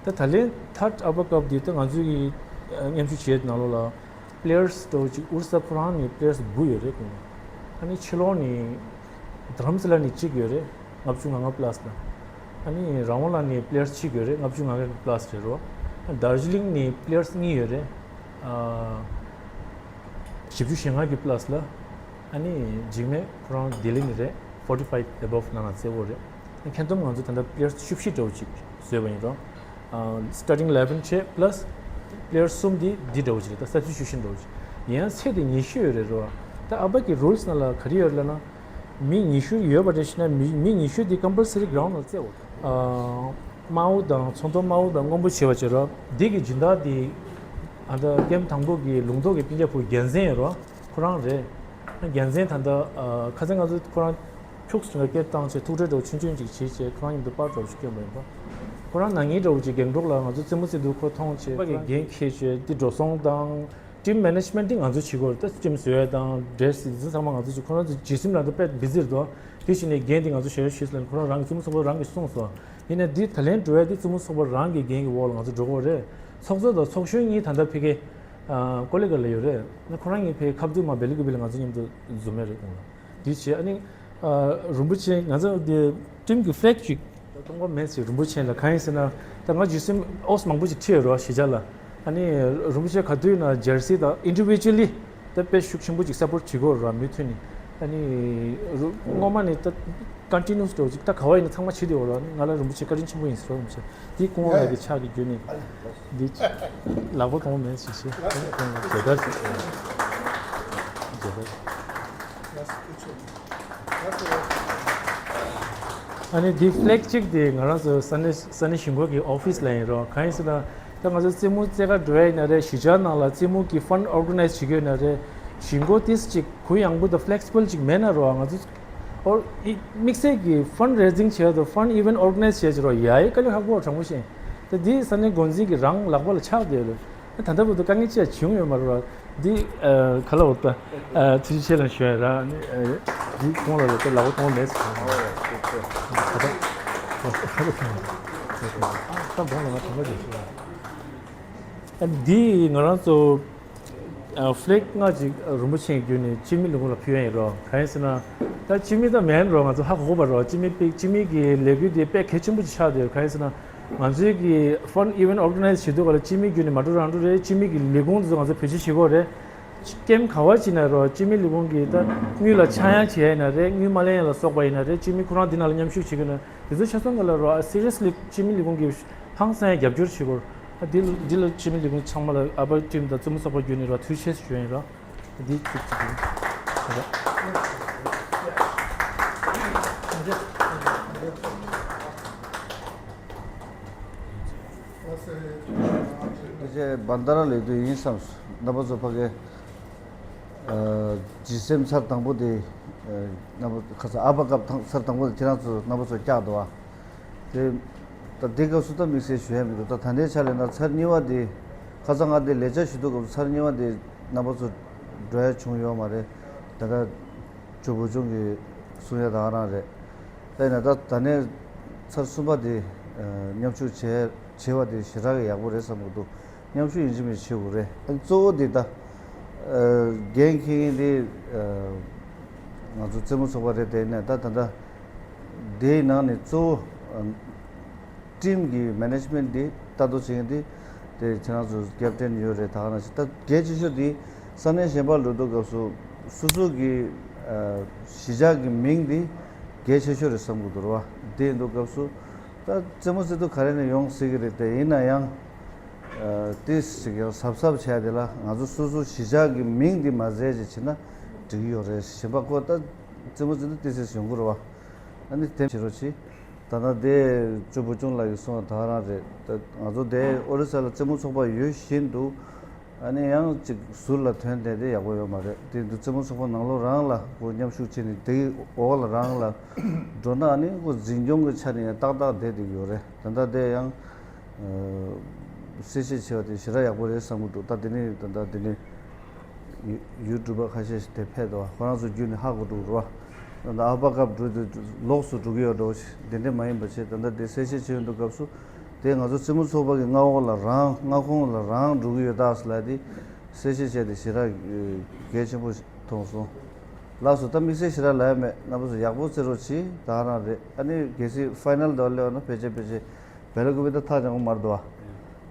ད་ད་ལན་ཐར་ཌི་ཨ་ཕ་ཀབ་འདི་ད་ང་ཚོའི་གི་མཉམ་ཞུགས་བྱེད་ནང་ལོགས་ལ་པི་ལེ་ཡར་སི་འདྲ་བོ་ཅིག་ཨོ་རི་ས་ཁོ་རང་ནས་པི་ལེ་ཡར་སི་དགུ་ཡོད་རེད་ཁོང་། ཨ་ནི་ཕྱི་ལོགས་ནས་དྷ་རམ་ས་ལ་ནས་གཅིག་ཡོད་རེད། ལྔ་བཅུ་ང་ལྔ་པི་ལ་སི་ལ། ཨ་ནི་རང་དབང་ལ་ནི་པི་ལེ་ཡར་སི་གཅིག་ཡོད་རེད། ལྔ་བཅུ་ང་ལྔ་པི་ལ་སི་རེད་རོ། དར་ཇི་ལིང་ནི་པི་ལེ་ཡར་སི་གཉིས་ཡོད་རེད། ཨ་བཞི་བཅུ་ཞེ་ལྔ་གི་པི་ལ་སི་ལ། ཨ་ནི་འཇིགས་མེད་ཁོ་རང་ལྡི་ལི་ནི་རེད། ཕོར་ཊི་ཕའི་ཨེ་བོབ་ནང་ལ་བཙལ་བོ་རེད། ཁྱོན་བསྡོམས་ང་ཚོ་ད་ལྟ་པི་ལེ་ཡར་སི་བཅུ་བཞི་འདྲ་བོ་ཅིག་བཟོས་པ་ཡིན་རོ། སི་ཊར་ཊིང་ཨི་ལེ་བན་བྱས་པི་ལ་སི་པི་ལེ་ཡར་སི་གསུམ་འདི་འདི་འདྲ་བོ་ཅིག་རེད། ད་སབ་སི་ཊི་ཊུ་ཤན་འདྲ་བོ་ཅིག་ཡིན་ཡང་ཚད་དེ་ཉི་ཤུ་ཡོད་རེད་རོ། ད་ཨ་ཕ་གི་རུལ་སི་ནང་ལ་ག་རེ་ཡོད་རེད་ལབ་ན། མི་ཉི་ཤུ་ཡོད་པ་རེད་ཤི་ན་མི་མི་ཉི་ཤུ་དེ་ཀམ་པལ་སི་རི་གྷི་རའུན་ཌི་ལ་བཙལ་བ། ཨ་དམར་པོ་དང་ཚོན་མདོག་དམར་པོ་དང་སྔོན་པོ་བྱས་པ་བྱས་རོགས། འདི་གི་སྦྱིན་བདག་དེ་ཨ་ད་ཀེམ་དང་པོ་གི་ལུང་རྟོགས་ཀྱི་སྤུན་ཀྱག་བུ་རྒྱལ་མཚན་ཡོད་རོགས། ཁོ་རང་རེད། རྒྱལ་མཚན་ད་ལྟ་ཨ་ཁ་སང་ང་ཚོ་ཁོ་རང་ཁྱུག་ཙམ་སྐད་བཏང་བྱས་ཐུག་འཕྲད་འདྲ་བོ་ཆུང་ཆུང་ཅིག་བྱས་བྱས་ཁོ་རང་མཉམ་དུ་པར་འདྲ་བོ་ཞིག་བསྐྱོན་པ་ཡིན་པ། ཁོ་རང་ན་ནིང་འདྲ་བོ་ཅིག་སྒང་ཏོག་ལ་ང་ཚོ་རྩེད་མོ་རྩེ་དུས་ཁོ་མཐོང་བྱས་ཁོ་རང་གི་འགན་འཁྱེར་བྱས་དེ་འགྲོ་སོང་དང་། ཊིམ་མེ་ནེཇ་མེན་ཊི་འདི་ང་ཚོ་བྱེད་དགོས་རེད། ད་ཊིམ་བཟོ་ཡ་དང་ཌི་རེ་སི་འདི་ཚོ་ཚང་མ་ང་ཚོ་བྱེད། ཁོ་རང་ཚོ་ཇི་སིམ་ལ་ད་དཔེ་བི་ཟི་རེད་དོ། དེ་བཞིན་ནས་འགན་འདི་ང་ཚོ་ཞེ་པོ་ཞིག་ལེན། ཁོ་རང་རང་གི་རྩེད་མོ་ཚོགས་པ་རང་གིས་གསུངས་སོང་། ཡིན་ནའི་འདི་ད་ལན་འགྲོ་ཡ་འདི་རྩེད་མོ་ཚོགས་པ་རང་གི་འགན་གྱི་འོག་ལ་ང་ཚོ་འགྲོ་དགོས་རེད། ཚོགས་གཙོ་དང་ཚོགས་གཞོན་གཉིས་ད་ལྟ་ཕ་གི་ཨ་ཀོ་ལི་གྷལ་ལ་ཡོད་རེད། ན་ཁོ་རང་གཉིས་ཕ་གི་ཁ་ཐུག་མ་བེ་ལི་ཀུ་པི་ལ་ང་ཚོ་མཉམ་དུ་འཛོམས་ཡ་རེད་ཁོང་ལ། འདི་བྱས་ཨ་ནི། ཨ་རིན་པོ་ཆེ་ང་ཚོ་འདི་ཊིམ་གྱི་ཕི་ལེག་ཅིག་གཏོང་དགོས་མེད་ཟེར། རིན་པོ་ཆེ་ལ་གང་ཡིན་ཟེར་ན། ད་ང་ཇི་སིམ་ཨོ་སི་མང་པོ་ཅིག་ཁྲིད་ཡོད་རོགས་གཞིས་ཆགས་ལ། ཨ་ནི་རིན་པོ་ཆེ་ག་དུས་ན་ཇར་སི་དང་ཨིན་ཌི་བི་ཇུ་ཨལ་ལི་ད་དཔེ་ཤུགས་ཆེན་པོ་ཅིག་སབ་པོར་ཊི་བྱེད་དགོས་ར་མུ་མཐུད་ནས། ཨ་ནི་རུ་སྔོན་མ་ནས་ད་ཀོན་ཊི་ནུ་ཨ་སི་འདྲ་བོ་ཅིག་ད་ག་བ་ཡིན་ན་ཚང་མ་བྱེད་དེ་ཡོད་ར། ཨ་ནི་ང་ལ་རིན་པོ་ཆེ་བཀའ་དྲིན་ཆེན་པོ་ཡིན་ཟེར་རོགས་རིན་པོ་ཆེ། འདི་སྐུ་ངོ་ལགས་ཀྱི་ཕྱག་གི་བརྒྱུད་ནས་འདི་ལག་པ་གོང་མེད་ཞིག་བྱས། མཇལ་དར་ཞིག་མཇལ་དར། ཨ་ནི་འདི་ཕི་ལེག་གཅིག་དེ་ང་རང་ཚོ་ས་གནས་ས་གནས་གཞུང་སྒོ་གི་ཨོ་ཕི་སི་ལ་ཡིན་རོགས། གང་ཡིན་ཟེར་ན་ད་ང་ཚོ་རྩེད་མོ་རྩེ་ག་འགྲོ་ཡ་ཡིན་ན་རེད། གཞིས་ཆགས་ནང་ལ་རྩེད་མོ་གི་ཕན་ཌི་ཨོར་ག་ནའི་ཛི་བྱེད་ཀྱི་ཡོད་ན་རེད། གཞུང་སྒོ་ཏིས་གཅིག་གུ་ཡངས་པོ་དང་ཕི་ལེག་སི་བལ་ཅིག་མེད་ན་རོགས། ང་ཚོ་ ཨོ་ཨི་དམིགས་བསལ་གྱི་ཕན་རེ་ཛིང་བྱས་དང་ཕན་ཨི་ཝེན་ཨོར་ག་ནའི་ཛི་བྱས་ཀྱི་རོགས་ཡ་ཡི་དཀའ་ལས་ཁག་པོ་དྲང་པོ་བཤད། ད་འདི་ས་གནས་འགོ་འཛིན་གྱི་རང་ལག་པ་ལ་ཆགས་བསྡད་ཡོད་རེད། ད་ལྟ་བར་དུ་དཀའ་ངལ་ཅི་ཡང་བྱུང་ཡོད་མ་རེད་བ། འདི་ཨ་ག་ལ་འོ་ད་ཨ་ཐུགས་རྗེ་ཆེ་ལ་ཞུ་ཡ་ར། ཨ་ནི་ཨ་འདི་ཁོང་ལ་ལ་ད་ལག་པ་གཏོང་མེད་ཟེར། ད་ད་ད་ད་ཁ་ལོ་ཁྱོད་ད་གོང་ལ་ང་དྲང་པོ་ཞིག་ཞུ་ཡ། ཨ་འདི་ང་རང་ཚོ་ཨ་ཕི་ལེག་ལྔ་ཅིག་རིན་པོ་ཆེ་བརྒྱུད་ནས་སྤྱི་མི་ལས་ཁུངས་ལ་ཕུལ་ཡ་ཡིན་རོགས། གང་ཡིན་ཟེར་ན། ད་སྤྱི་མི་ད་མེན་རོགས། ང་ཚོ་ཧ་གོ་གོ་བ་རོགས། སྤྱི་མི་པིག་སྤྱི་མི་གི་ལས་འགུལ་དེ་དཔེ་གལ་ཆེན་པོ་ཅིག་ཆགས་བསྡད་ཡོད། གང་ཡིན་ཟེར་ན། ང་ཚོའི་གི་ཕན་ཨི་ཝེན་ཨོར་ག་ནའི་ཛི་བྱེད་དུས་ག་ལ་སྤྱི་མི་བརྒྱུད་ནས་མ་འགྲོ་རང་འགྲོ་རེད། སྤྱི་མི་གི་ལས་ཁུངས་དེ་ཚོ་ང་ཚོ་བེད་སྤྱོད་བྱེད་དགོས་རེད། སྐྱེམས་ག་བ་ཅིག་ན་རོགས། སྤྱི་མི་ལས་ཁུངས་ཀྱི་ད་དངུལ་ལ་ཆག་ཡང་བྱེད་ཡ་ཡིན་ན་རེད། དངུལ་མ་ལེན་ཡ་ལ་སོགས་པ་ཡིན་ན་རེད། སྤྱི་མི་ཁོ་རང་འདི་ནང་ལ་མཉམ་ཞུགས་བྱེད་དགོས་ན་དེ་ཚོ་ཆ་ཚང་ག་ལ་རོགས། ཨ་སི་རི་ཡས་ལི་སྤྱི་མི་ལས་ཁུངས་ཀྱི་ཧང་སང་ཡ་རྒྱབ་སྐྱོར་བྱེད་དགོས། ཨ་འདི་ལ་འདི་ལ་སྤྱི་མི་ལས་ཁུངས་ཚང་མ་ལ་ཨ་པར་ཊིམ་དང་རྩེད་མོ་ཚོགས་པ་བརྒྱུད་ནས་རོགས་ཐུགས་རྗེ་ཆེ་ཞུ་ཡ་ཡིན་རོགས། འདི་ཐུགས་རྗེ་ཆེ། ཕལ་ཆེར་བན་དྷ་ར་ལས་དུས་ཡིན་བསམ་སོང་། རྣམ་པ་ཚོ་ཕ་གི་ཨ་ཇི་སེམ་ཚར་དང་པོ་དེ། ཨ་རྣམ་པ་ཁ་ཚ་ཨ་པ་ཀབ་ཐང་ཚར་དང་པོ་དེ་ཁྱེད་རང་ཚོ་རྣམ་པ་ཚོ་བཀྱག་འདུག་བ། དེ་ད་དེ་སྐབས་སུ་ད་དམིགས་བསལ་ཞུ་ཡ་མི་འདུག། ད་ད་ལྟའི་ཆ་ལས་ན་ཚར་གཉིས་པ་དེ་ཁ་ཚ་ང་དེ་ལས་བྱ་ཞུ་དུས་སྐབས་སུ་ཚར་གཉིས་པ་དེ་རྣམ་པ་ཚོ་འགྲོ་ཡ་བྱུང་ཡོད་མ་རེད། ད་ལྟ་ཇོ་བོ་ཆུང་གིས་གསུང་ཡ་ད་ག་རང་རེད། ད་ཡིན་ན་ད་ད་ནས་ཚར་གསུམ་པ་དེ་ཨ་མཉམ་ཞུགས་བྱས་བྱས་པ་དེ་ཞེ་དྲག་གི་ཡག་པོ་རེད་བསམ་གྱི་འདུག། མཉམ་ཞུགས་ཡིན་གཅིག་མིན་གཅིག་བྱེད་དགོས་རེད། ཨ་གཙོ་བོ་འདི་ད་ཨ་འགན་འཁྱེར་མཁན་དེ་ཨ་ང་ཚོ་རྩེད་མོ་ཚོགས་པ་རེད། དེ་ནས་ད་ད་ལྟ་དེའི་ནང་ནས་གཙོ་བོ་ཨ་ཊིམ་གི་མེ་ནེ་ཇི་མེན་ཊི་འདི་ལྟ་རྟོག་བྱེད་མཁན་དེ་དེ་ཁྱེད་རང་ཚོ་ཀེབ་ཊེན་ཡོད་རེད། ད་ག་ནང་བཞིན་ད་གལ་ཆེ་ཤོས་དེ་ས་གནས་གཞན་པ་འགྲོ་དུས་སྐབས་སུ་སོ་སོ་གི་ཨ་གཞིས་ཆགས་ཀྱི་མིང་དེ་གལ་ཆེ་ཤོས་རེད་བསམ་གྱི་འདུག་རེད་བ། དེ་ཡིན་དུས་སྐབས་སུ་ད་རྩེད་མོ་རྩེ་དུས་ག་རེ་ནས་ཡོང་སྲིད་ཀྱི་རེད། དེ་ཡིན་ན་ཡང་། ཨ་ཏིས་ཞིག་ཡང་གཟབ་གཟབ་བྱས་དེ་ལ་ང་ཚོ་སོ་སོ་གཞིས་ཆགས་ཀྱི་མིང་འདི་མ་ཟད་ཅིག་བྱས་ན་འགྲིག་གི་ཡོད་རེད། གཞན་པ་ཁོ་ད་རྩེད་མོ་རྩེ་དུས་ཏིས་ཞིག་ཡོང་གི་རེད་བ། ཨ་ནི་དེ་བྱེད་རོགས་གྱིས། ད་ལྟ་དེ་ཅོ་བུ་ཆུང་ལགས་ཀྱིས་གསུངས་པ་ད་ག་རང་རེད། ད་ང་ཚོ་དེ་ཨོ་རི་ས་ལ་རྩེད་མོ་ཚོགས་པ་ཡོད་བཞིན་དུ། ཨ་ནི་ཡང་ཅིག་ཟུར་ལ་ཐོན་བསྡད་དེ་ཡག་པོ་ཡོད་མ་རེད། དེ་འདུག་རྩེད་མོ་ཚོགས་པ་ནང་ལོགས་རང་ལ་ཁོ་མཉམ་ཞུགས་བྱས་ནས་དེའི་འོག་ལ་རང་ལ་འགྲོ་ན་ཨ་ནི་ཁོ་འཛིན་སྐྱོང་གི་ཆ་ནས་ཡང་ཏག་ཏག་བསྡད་བསྡད་ཀྱི་ཡོད་རེད། ད་ལྟ་དེ་ཡང་གསལ་བཤད་བྱས་པ་དེ་ཞེ་དྲག་ཡག་པོ་རེད་བསམ་གྱི་འདུག། ད་དེ་ནས་ད་ལྟ་དེ་ནས་ཡུ་ཡུ་ཊུབ་པ་ཁ་ཤས་ཤིག་དེ་ཕེབས་འདུག་བ། ཁོ་རང་ཚོ་བརྒྱུད་ནས་ཧ་གོ་འདུག་རེད་བ། ད་ལྟ་ཨ་པ་ཀབ་འགྲོ་དུས་ལོགས་སུ་འགྲོ་གི་ཡོད་འགྲོ་ཞིག་དེ་འདྲ་མ་ཡིན་པ་བྱས། ད་ལྟ་དེ་གསལ་བཤད་བྱས་ཡོང་དུས་སྐབས་སུ་དེ་ང་ཚོ་རྩེད་མོ་ཚོགས་པ་གི་མངའ་འོག་ལ་རང་མངའ་ཁོངས་ལ་རང་འགྲོ་གི་ཡོད་ད་ཟེར་ལབ་དེ་གསལ་བཤད་བྱས་ཏེ་ཞེ་དྲག་གལ་ཆེན་པོ་ཞིག་མཐོང་སོང་། ལགས་སོ། ད་དམིགས་བསལ་ཞེ་དྲག་ལབ་ཡ་མེད། རྣམ་པ་ཚོ་ཡག་པོ་རྩེ་རོགས་གྱིས། ད་ག་རང་རེད། ཨ་ནི་གལ་སྲིད་ཕའི་ནལ་དུ་སླེབས་ན་ཕལ་ཆེར་ཕལ་ཆེར་བེ་ལ་ཀུ་པེ་ད་ཐག་ཉེ་པོ་མ་རེད་འདུག་བ།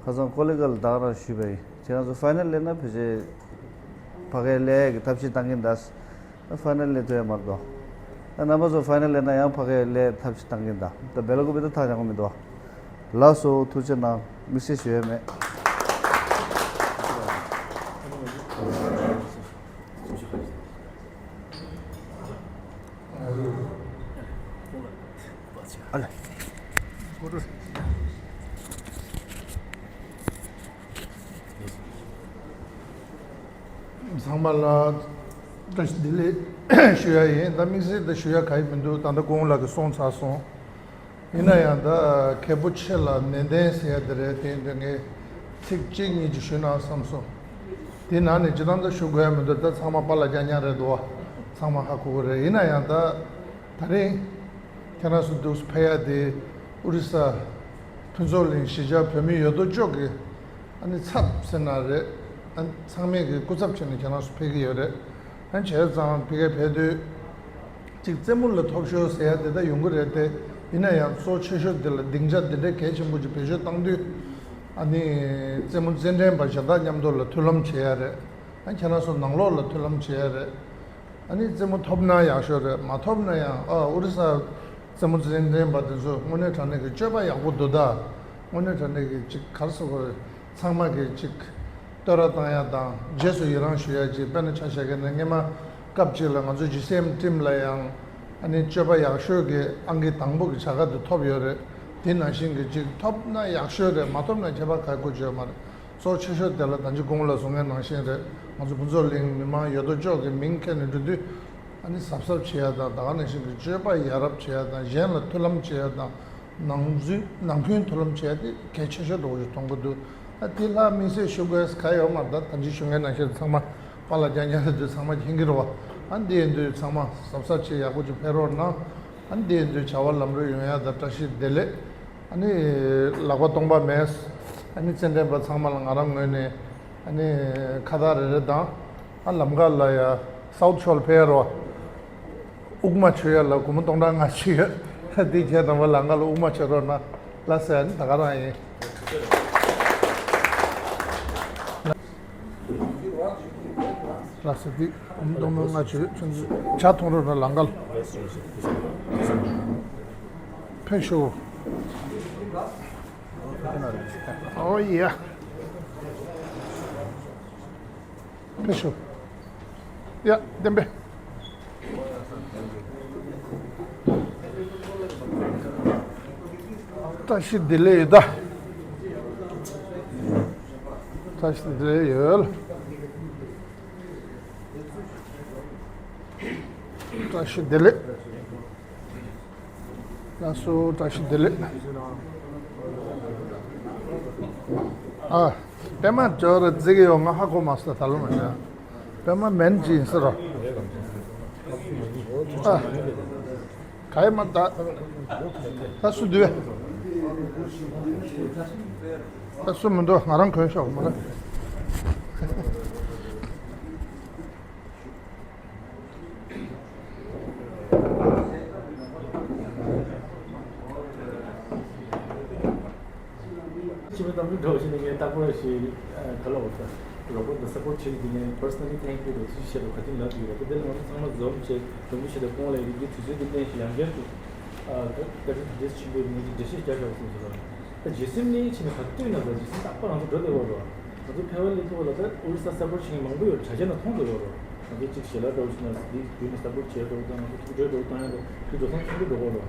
ཁ་སང་ཀོ་ལི་གྷལ་ལ་ད་ག་རང་ཞུས་པ་ཡིན། ཁྱེད་རང་ཚོ་ཕའི་ནལ་སླེབས་ན་ཕལ་ཆེར་ཕ་གིར་སླེབས་ཀྱི་ཐབས་ཤེས་བཏང་གིན་གདའ། ད་ཕའི་ནལ་སླེབས་ཐུབ་ཡ་མ་རེད་འདུག། ད་རྣམ་པ་ཚོ་ཕའི་ནལ་སླེབས་ན་ཡང་ཕ་གིར་སླེབས་ཐབས་ཤེས་བཏང་གིན་གདའ། ད་བེ་ལ་ཀུ་པེ་ད་ཐག་ཉེ་པོ་མི་འདུག། ལགས་སོ། ཐུགས་རྗེ་གནང་། དམིགས་བསལ་ཞུ་ཡ་མེད། ཨ་ལེ། ཚང་མ་ལ་བཀྲ་ཤིས་བདེ་ལེགས་ཞུ་ཡ་ཡིན། ད་དམིགས་བསལ་ད་ཞུ་ཡ་ག་ཡེ་མི་འདུག། ད་ལྟ་ཀོང་ལགས་ཀྱིས་གསུངས་ཚར་སོང་། ཡིན་ན་ཡང་ད་མཁས་པོ་ཆེ་ལ་ནན་ཏན་ཟེར་ཡ་དེ་རེད། དེ་འདྲ་ངས་ཚིག་གཅིག་གཉིས་ཅིག་ཞུས་ན་བསམ་སོང་། དེ་ནང་ནས་སྤྱིར་བཏང་ད་ཞུ་དགོས་ཡ་མི་འདུག། ད་ཚང་མ་པཱ་ལགས་རྐྱང་རྐྱང་རེད་འདུག་བ། ཚང་མ་ཧ་གོ་གི་རེད། ཡིན་ན་ཡང་ད་ད་རིང་ཁྱེད་རང་ཚོ་འདུག་ཕེབས་ཡ་དེ་ཨོ་རི་ས་ཕུན་ཚོགས་གླིང་གཞིས་ཆགས་བོད་མི་ཡོད་དོ་ཅོག་གི་ཨ་ནི་ཚབ་ཟེར་ན་རེད། ཨ་ནི་ཚང་མས་གི་སྐུ་ཚབ་བྱས་ནས་ཁྱེད་རང་ཚོ་ཕེབས་ཀྱི་ཡོད་རེད། ཨ་ནི་བྱས་ཙང་ཕ་གིར་ཕེབས་དུས་གཅིག་རྩེད་མོ་ལ་ཐོབ་ཤོར་ཟེར་ཡ་དེ་ད་ཡོང་གི་རེད་དེ། ཡིན་ན་ཡང་གཙོ་ཆེ་ཤོས་དེ་ལ་སྡིངས་ཆ་འདི་འདྲའི་གལ་ཆེན་པོ་ཅིག་བེད་སྤྱོད་བཏང་དུས། ཨ་ནི་རྩེད་མོ་རྩེད་འགྲན་པ་གཞན་དག་མཉམ་དུ་ལ་མཐུན་ལམ་བྱེད་ཡ་རེད། ཨ་ཁྱེད་རང་ཚོ་ནང་ལོགས་ལ་མཐུན་ལམ་བྱེད་ཡ་རེད། ཨ་ནི་རྩེད་མོ་ཐོབ་ན་ཡག་ཤོས་རེད། མ་ཐོབ་ན་ཡང་ཨ་ཨོ་རི་ས་རྩེད་མོ་རྩེད་འགྲན་པ་དེ་ཚོ་དངོས་གནས་དྲང་གནས་ཀྱི་སྤྱོད་པ་ཡག་པོ་འདུག་ད། དངོས་གནས་དྲང་གནས་ཀྱི་ཅིག་ག་རེ་ཟེར་དགོས་རེད། ཚང་མ་གིས་ཅིག་བསྟོད་ར་བཏང་ཡ་དང་རྗེས་སུ་ཡི་རང་ཞུ་ཡ་ཅིག། དཔེར་ན་ཆ་བཞག་གི་ན་སྔོན་མ་སྐབས་གཅིག་ལ་ང་ཚོ་ཇི་སི་ཨེམ་ཊིམ་ལ་ཡང་ཨ་ནི་སྤྱོད་པ་ཡག་ཤོས་ཀྱི་ཨང་ཀི་དང་པོ་གི་བྱ་དགའ་དེ་ཐོབ་ཡོད་རེད། དེ་ནང་བཞིན་གྱི་ཅིག་ཐོབ་ན་ཡག་ཤོས་རེད། མ་ཐོབ་ན་ཁྱད་པར་ག་གི་ཅིག་ཡོད་མ་རེད། གཙོ་ཆེ་ཤོས་དེ་ལ་ད་ཅི་གོང་ལ་གསུང་མཁན་ནང་བཞིན་རེད། ང་ཚོ་ཕུན་ཚོགས་གླིང་མི་མང་ཡོད་དོ་ཅོག་གི་མིང་འཁྱེར་ནས་འགྲོ་དུས། ཨ་ནི་གཟབ་གཟབ་བྱེད་ཡ་དང་། ད་ག་ནང་བཞིན་གྱི་སྤྱོད་པ་ཡ་རབས་བྱེད་ཡ་དང་། གཞན་ལ་མཐུན་ལམ་བྱེད་ཡ་དང་། ནང་འཛུལ་ནང་ཁུལ་མཐུན་ལམ་བྱེད་ཡ་དེ་གལ་ཆེ་ཤོས་འདྲ་བོ་ཞིག་མཐོང་གི་འདུག་ཨ་དེ་ལྷག་དམིགས་བསལ་ཞུ་དགོས་ག་ཡོད་མ་རེད། ད་ད་ཅི་ཞུ་མཁན་ནང་བཞིན་ཚང་མ་པཱ་ལགས་རྐྱང་རྐྱང་དེ་དུས་ཚང་མ་མཁྱེན་གྱི་རེད་བ། ཨ་འདི་ཡིན་དུས་ཚང་མ་གཟབ་གཟབ་བྱེད། ཡག་པོ་ཅིག་ཕེབས་རོགས་གནང་། ཨ་འདི་ཡིན་དུས་བྱ་བ་ལམ་འགྲོ་ཡོང་ཡ་དང་བཀྲ་ཤིས་བདེ་ལེགས། ཨ་ནི་ལག་པ་སྟོང་པ་མེད། ཨ་ནི་རྩེད་འགྲན་པ་ཚང་མ་ལ་ང་རང་ངོས་ནས་ཨ་ནི་ཁ་བཏགས་རེ་རེ་དང་། ཨ་ལམ་ཁ་ལ་ཡ་སའུ་ཐི་ཕྱོགས་ལ་ཕེབས་རོགས། དབུགས་མ་ཆོད་ཡ་ལ་སྒོར་མོ་སྟོང་ཕྲག་ལྔ་བཅུ་ཡོད། འདི་བྱས་དང་པོ་ལམ་ཁ་ལ་དབུགས་མ་ཆོད་རོགས་གནང་། ལགས་སོ། ཨ་ནི་ད་ག་རང་ཡིན། ལགས་སོ། འདི་སྒོར་མོ་སྟོང་ཕྲག་ལྔ་བཅུ་ཡོད། ཁྱོད་ཚོས་ཇ་འཐུང་རོགས་གནང་། ལམ་ཁ་ལ་ཕེབས་ཤོག་ཨོ་ཡ། ཕེབས་ཤོག་ཡ། བསྟན་པས། བཀྲ་ཤིས་བདེ་ལེགས་ཡོད་ད། བཀྲ་ཤིས་བདེ་ལེགས་ཡོད། བཀྲ་ཤིས་བདེ་ལེགས། ལགས་སོ། བཀྲ་ཤིས་བདེ་ལེགས། ཨ། པད་མ་ཇོ་རུ་རྫིག་ཡོད། ང་ཧ་གོ་མ་སོང་། ད་ལོ་མ་བྱ། པད་མ་མན་ཅི་ཡིན་ཟེར་རོ། ཨ། ག་ཡེ་མ་ད། ད་སུ་འདུག་བས། ད་སུ་མི་འདུག་ང་རང་གོན་ཤོག་མ་རེད། སྤྱི་པའི་གཏམ་དཔེ་འདྲ་བོ་ཞིག་ནི་ངས་རྟག་པར་ཞིག་ག་ལ་འོ་ད་རོགས་པ་དང་སཔོར་ཊི་བྱེད་ཀྱི་ནས་པར་སོ་ནལ་ལི་ཐེང་ཀིའུ་རེད་ཅེས་བཤད་པ་ག་དུས་ལབ་ཀྱི་ཡོད་རེད། དེ་ལ་ང་ཚོ་ཚང་མ་འཛོམས་བྱས་དྲང་པོ་བྱས་ཏེ་ཁོང་ལ་ཡི་གེ་དུས་ཚོད་དེ་ལེན་ཞིག་ཡང་བསྐྱར་དུ་བཀའ་དྲིན་དེ་འདྲ་ཆེན་པོ་ཡིན་ཅིག་འགྲེལ་བཤད་རྒྱག་དགོས་བསམ་སོང་། ད་རྗེས་སེམས་ནི་ཕྱིན་ནས་ག་དུས་ན་ད་རྗེས་སེམས་རྟག་པར་ང་ཚོ་འགྲོ་བདེ་བོ་རོ། ང་ཚོ་ཕལ་བ་ལས་ཐུབ་པ་ལ་ད་ཨོ་རི་ས་སཔོར་ཊི་བྱེད་མཁན་མང་པོ་ཡོད། དྲ་རྒྱ་ནང་མཐོང་འགྲོ་ཡོད་རོ། ང་ཚོ་གཅིག་ཞལ་ལག་འདྲ་བོ་ཞིག་ན་འདི་བརྒྱུད་ནས་སཔོར་ཊི་བྱེད་འགྲོ་དང་ང་ཚོ་ཐུགས་ཁྲལ་འགྲོ་བཏང་ཡ་འདྲ་ཁྱོད་འགྲོ་སོང་ཆུང་དུ་འགྲོ་གོ་རོ།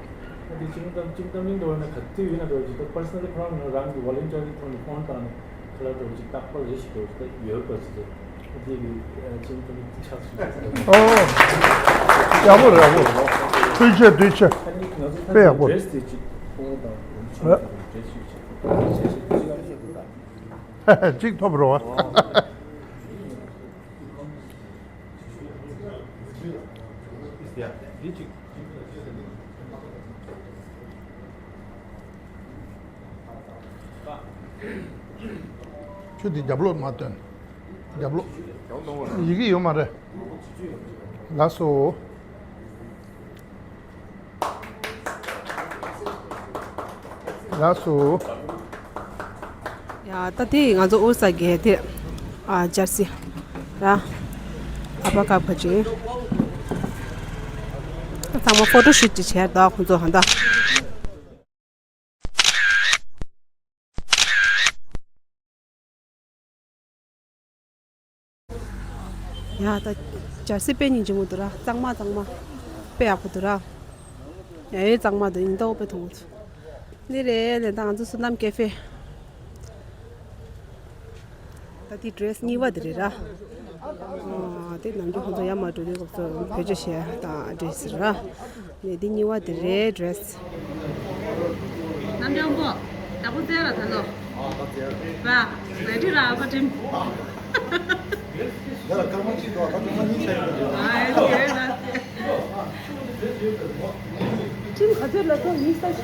ཨ་དེ་ཅིག་གཏམ་ཅིག་གཏམ་གླེང་འགྲོ་བ་ན་ག་དུས་ཡིན་ན་འགྲོ་ཅིག་ད་པར་སོ་ནལ་ལི་ཁོ་རང་ང་རང་གི་ཝོ་ལན་ཊི་ཡར་གི་ཐོག་ནས་ཕོན་བཏང་ནས་ཁ་ལག་འགྲོ་ཅིག་རྟག་པར་རེ་ཞིག་འགྲོ་ཅིག་ད་ཡོད་པ་ཅིག་ད་དེ་གི་ཅིག་གཏམ་ཅིག་ཆགས་སོང་། ཨོ། ཡག་པོ་རེད། ཡག་པོ་རེད། ཐུགས་རྗེ་ཆེ། ཐུགས་རྗེ་ཆེ། དཔེ་ཡག་པོ་རེད། ཨ། གཅིག་ཐོབ་རོགས། ཁྱོད་འདི་རྒྱབ་ལོགས་མ་སྟོན། རྒྱབ་ལོགས། ཡི་གེ་ཡོད་མ་རེད། ལགས་སོ། ལགས་སོ། ཡ་ད་དེ་ང་ཚོ་ཨོ་ས་གའི་དེ་ཨ་ཇར་སི་ར་ཨ་པ་ཀ་ཕ་ཅི་ད་ཚང་མ་ཕོ་ཊོ་ཤུཊ་ཅིག་བྱས་ད་ཁོང་ཚོ་ཧ་ད། ཡ་ད་ཇར་སི་དཔེ་སྙིང་རྗེ་མོ་འདུག་ར། གཙང་མ་གཙང་མ་དཔེ་ཡག་པོ་འདུག་ར། ཡ་ཡོད་གཙང་མ་འདུག་ཡིན་ད་འོ་དཔེ་མཐོང་གི་འདུག་འདི་རེད་ལས་ད་ང་ཚོ་བསོད་ནམས་ཀེ་ཧྥེ། ད་འདི་ཌི་རེ་སི་གཉིས་པ་འདི་རེད་ར། ཨ་དེ་ནམ་རྒྱུན་ཁོང་ཚོ་ཡར་མར་འགྲོ་དུས་སྐབས་སུ་བེད་སྤྱོད་བྱེད་ཡ་ད་ཌི་རེ་སི་རེད་ར། ནས་འདི་གཉིས་པ་དེ་རེད་ཌི་རེ་སི། ནམ་རྒྱང་པོ། བདག་པོ་བཙལ་ལ་ད་ལོ། ཨ་ད་བཙལ། ར། ལས་འདི་ར་ཨ་ཕ་ཏིམ། ཡ་ལ་སྐར་མ་གཅིག་འདུག་ད་སྐར་མ་གཉིས་ཆགས་ཡོད་པ་རེད། ཨ་ཨེ་ཟེར་ན། ཏིམ་ག་ཚོད་ལ་ཐོག་ཉི་ཤུ་རྩ་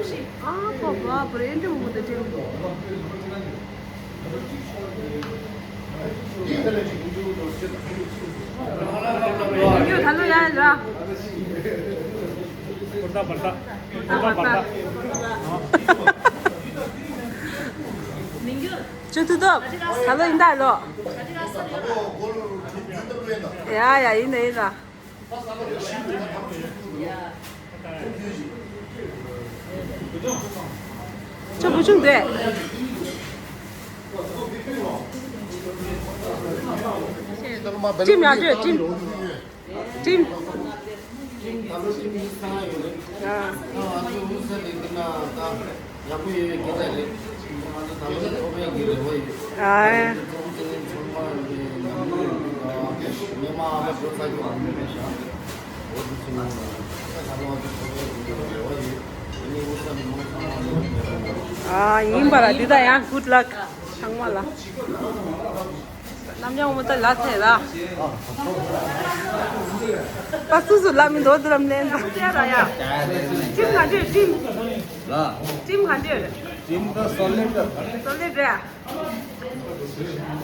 བཞི། ཨ་ཁོ་བ་བུ་རེ་འདི་མོ་ད་ཏིམ། ཡོད་ད་ལོ་ཡ་ར། པར་ད་པར་ད། པར་ད་པར་ད། ཅུ་ཐུ་ཐོབ། ད་ལོ་ཡིན་ད་ལོ། ཡ་ཡ་ཡིན་ད་ཡིན་ད། ཁྱོད་བུ་ཆུང་དེ། ཁྲིམས་ཡག་ཤོས་ཁྲིམས། ཁྲིམས། ཨ། ཡག་པོ་ཡོད་སྐད་ཆ་རེད། ང་ཚོ་ད་ལོ་ཐོབ་ཡག་གི་རེ་བ་ཡོད། ཨ། ཚོང་དེ་ཚོང་པ་ཡོད་པའི་ནང་མི་ཡོད་པའི་ ཨ་ཡིན་པ་ར་འདི་ད་ཡང་good luck ཚང་མ་ལ། རྣམ་ཡང་མོ་ད་ལ་ཚེ་ལ། ད་སུ་སུ་ལ་མི་འདོད་དུ་རམ་ལེན་ད། ཡ་ར་ཡ། ཊིམ་ག་འདྲས་ཊིམ། ལ། ཊིམ་ག་འདྲས། ཊིམ་ད་སོ་ལེ་ད། སོ་ལེ་རེད།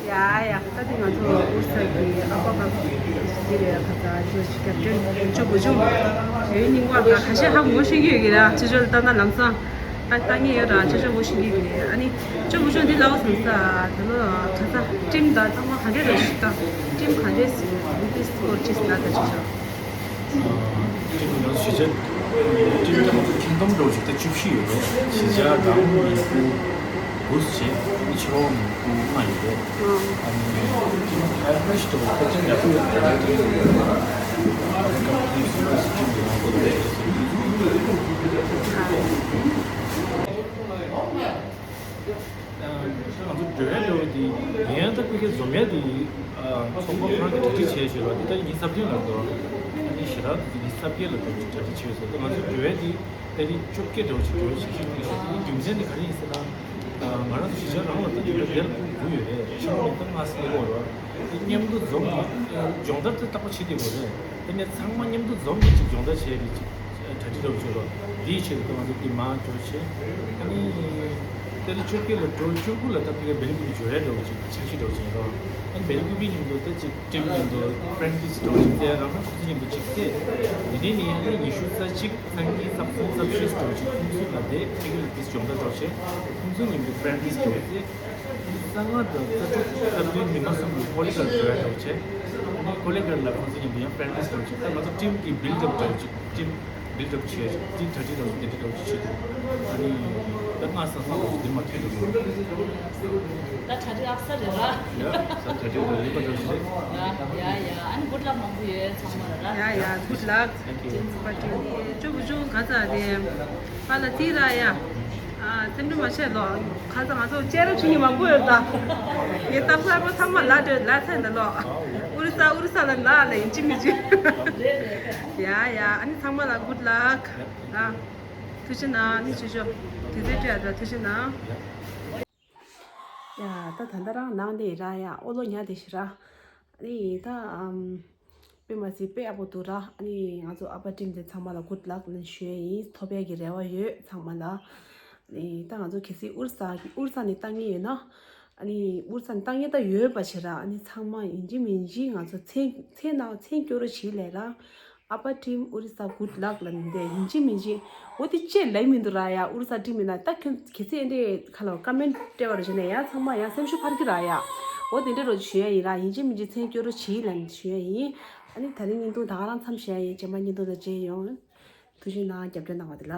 ཡ་ཡ། ད་དེ་ང་ཚོ་ཨུར་ས་གི་ཨ་ཕ་ཁ་ཟི་རེད། ཁ་ཚ་ཅོ་ཞིག་སྐྱབས་བཅོལ་ཅོ་བུ་ཆུང་། དེའི་སྙིང་བར་ད་ཁ་ཤས་ཧ་གོ་ཤེས་ཀྱི་ཡོད་ཀྱི་ར། ཅོ་ཅོ་ལ་ལྟ་ན་ལམ་སང་ད་ལྟ་ངེས་ཡོད་ར། ཅོ་ཅོ་གོ་ཤེས་ཀྱི་ཡོད་ཀྱི་རེད། ཨ་ནི་ཅོ་བུ་ཆུང་འདི་ལའོ་སོང་ས་ད་ལོ་ཁ་ཚ་ཊིམ་ད་ཚང་མ་ག་འདྲས་རེད་ཞིག་ད་ཊིམ་ག་འདྲས་ཟིན་འདི་སྐོར་ཅིག་ལ་ད་ཅོ་ཅོ། ཅིག་ང་ཚོ་གཞིས་ཆགས་ཀྱི་ཁྱིམ་ཚང་ཚོ་ཁྱིམ་སྡོམ་འགྲོ་བཞིན་ད་བཅུ་བཞི་ཡོད་རེད། གཞིས་ཆགས་རང་མི་སྐུ་དགུ་བྱས་ཕྱི་ལོགས་མི་སྐུ་ལྔ་ཡོད་རེད། ཨ་ནི་ཁྱིམ་ཧའི་བྷི་རི་ཌི་ཞིག་འགྲོ་ཁ་ཆེམས་ཡག་པོ་ཡོད་རེད། ཨ་ནི་ཁྱིམ་སུ་མ་ཞིག་ཁྱིམ་གྱི་ནང་དུ་རེད། ང་ཚོ་འགྲོ་ཡ་འགྲོ་བ་དེ་ཡན་ད་ཀུ་ཁེ་འཛོམས་ཡ་དེ་ཚོགས་པ་ཁོ་རང་གི་གྲ་སྒྲིག་བྱས་བྱས་པ་དེ་ལྟར་ཉིན་སྲབ་ཐོན་ལ་འགྲོ། ཨ་ནི་ཞེ་དྲག་དེ་ཉིན་སྲབ་བརྒྱད་ལ་འགྲོ་གྲ་སྒྲིག་བྱས་སོང་། ད་ང་ཚོ་འགྲོ་ཡ་དེ་ད་རེས་བཅོ་བརྒྱད་འགྲོ་ཅིག་འགྲོ་ཅིག་ཤིག་དེ་ཤིག་དེ་རྒྱུ་མཚན་དེ་ག་རེ་ཡིན་ཟེར་ན། ང་རང་ཚོ་གཞིས་ཆགས་རང་ལ་ད་དུས་རབས་བརྒྱད་ལ་ཕུགས་དགུ་ཡོད་རེད། ཕྱི་ལོགས་ནས་ད་ལྔ་ཟེར་ལྔ་རེད། དེ་མཉམ་དུ་འཛོམས་ནས་སྦྱོང་བརྡར་དེ་རྟག་པར་བྱེད་བསྡད་དགོས་རེད། དེ་ནས་ཚང་མ་མཉམ་དུ་འཛོམས་ནས་ཅིག་སྦྱོང་བརྡར་བྱས་རེད་ཅིག་གྲ་སྒྲིག་རོགས་བྱོས་རོགས། འདིའི་ཆེད་དུ་ང་ཚོ་འདི་མར་འགྲོ་བྱེད། ཨ་ནི་ཏེ་རི་ཅོ་ཀེ་ལ་འགྲོ་བཅུ་དགུ་ལ་ད་ཕ་གི་བེལ་ཀུ་པི་འབྱོར་ཡ་འགྲོ་བྱེད་འཆར་གཞི་འགྲོ་བྱེད་རོགས། ཨ་ནི་བེལ་ཀུ་པི་མཉམ་དུ་ད་ཅིག་ཊིམ་མཉམ་དུ་པྲེག་ཊི་སི་འགྲོ་བྱེད་ཙེ་རང་རང་ཁོ་ཚོ་མཉམ་དུ་ཅིག་ཙེ། དེ་ནས་ནི་ཨ་ནི་ཉི་ཤུ་རྩ་གཅིག་སང་ཉིན་རྩ་གསུམ་རྩ་བཞི་འགྲོ་བྱེད་ཁོང་ཚོ་ལ་དེ་ཕ་གི་ལ་ཏིས་སྦྱོང་བརྡར་འགྲོ་བྱེད། ཁོང་ཚོ་མཉམ་དུ་པྲེག་ཊི་སི་འགྲོ་ཙེ། རྩ་ལྔ་དང་རྩ་དྲུག་སྐབས་བདུན་ཉི་མ་གསུམ་གྱི་ཀོ་ལི་གྷལ་འགྲོ་ཡ་འགྲོ་བྱེད། ཨ་ནི་ཀོ་ལི་གྷལ་ལ་ཁོང་ཚོ་མཉམ་དུ་ཡང་པྲེག་ཊི་སི་འགྲོ་བྱེད། ད་ང་ཚོ་ཊིམ་གྱི་བིལ་ཌི་ཨབ་འགྲོ་བྱེད། ཊིམ་བིལ་ཌི་ཨབ་བྱེད་ཡ་ཊིམ་གྲ་སྒྲིག་འགྲོ་བྱེད་དེ་འདྲ་འགྲོ་བྱེད་བྱེད་དུ། ཨ་ནི་ད་ལྔ་ས་ས་འགྲོ་བྱེད་དེ་མ་ཐོན་འགྲོ་བྱེད། ད་གྲ་སྒྲིག་ཨག་ས་རེད་ར། ཡ་ས་གྲ་སྒྲིག་འགྲོ་ལེགས་པ་འགྲོ་བྱེད། ཡ་ཡ་ཡ། ཨ་ནི་གུཌ་ལག་མང་པོ་ཡོད་ཚང་མ་ལ་ར། ཡ་ཡ་གུཌ་ལག Thank you. ཅོ་བུ་ཆུང་ག་ཚ་རེད། ཨ་ལ་དེ་ར་ཡ། ཨ་སེམས་ཁྲལ་མ་བྱེད་ལོ། ཁ་སང་ང་ཚོ་བཅར་རོགས་བྱེད་མཁན་མང་པོ་ཡོད་ད། ངས་ད་གསར་པ་ཚང་མ་ལ་སྤྲོད་ལ་ཚན་ད་ལོ། ཨུ་རི་ས་ཨུ་རི་ས་ལ་ལ་ལ་ཡིན་གཅིག་མིན་གཅིག་ཡ་ཡ། ཨ་ནི་ཚང་མ་ལ་གུཌ་ལག་ཨ་ཐུགས་རྗེ་གནང་། ཨ་ནི་ཅོ་ཅོ་དུས་ཚོད་སྤྲད་ད་ཐུགས་རྗེ་གནང་། ཡ་ད་ད་ད་རང་ནང་དེ་ར་ཡ་ཨོ་ལོ་ཉ་དེ་ཤི་ར། ཨ་ནི་ད་ཨམ། དཔེ་མ་སྲིད་དཔེ་ཡག་པོ་འདུག་ར། ཨ་ནི་ང་ཚོ་ཨ་ཕ་ཊིམ་དེ་ཚང་མ་ལ་གུཌ་ལག་ལབ་ཞུ་ཡ་ཡིན། ཐོབ་ཡ་གི་རེ་བ་ཡོད་ཚང་མ་ལ། ཨ་ནི་ད་ང་ཚོ་གལ་སྲིད་ཨུ་རི་ས་གི་ཨུ་རི་ས་ནས་ལྟ་མཁན་ཡོད་ན། ཨ་ནི་ཨུ་རི་ས་ནས་ལྟ་མཁན་ད་ཡོད་པ་བྱེད་ར། ཨ་ནི་ཚང་མ་ཡིན་གཅིག་མིན་གཅིག་ང་ཚོ་མཚན་མཚན་ནང་མཚན་སྐྱོར་རོགས་བྱེད་ལས་ར། ཨ་ཕ་ཊིམ་ཨུ་རི་ས་གུཌ་ལག་ལབ་ནས་ཡིན་གཅིག་མིན་གཅིག་འོ་དེ་ཅེས་ལབ་མི་འདུག་ར་ཡ། ཨུ་རི་ས་ཊིམ་ཡིན་ན་ད་ཁྱོད་གལ་སྲིད་ཨེ་འདྲས་ཁ་ལ་ཀ་མེན་སྤྲད་པ་རུ་བྱས་ནས་ཡ་ཚང་མ་ཡ་སེམས་ཤུགས་འཕར་གི་ར་ཡ། འོ་དེ་འདྲས་རོ་ཞུ་ཡ་ཡིན་ར། ཡིན་གཅིག་མིན་གཅིག་མཚན་སྐྱོར་རོགས་བྱེད་ལབ་ནས་ཞུ་ཡ་ཡིན། ཨ་ནི་ད་རིང་བརྙན་ཐུང་ད་ག་རང་མཚམས་བཞག་ཡིན། རྗེས་མ་བརྙན་ཐུང་དང་མཇལ་ཡོང་། ཐུགས་རྗེ་གནང་། རྒྱབ་སྐྱོར་གནང་བ་དེ་ལ།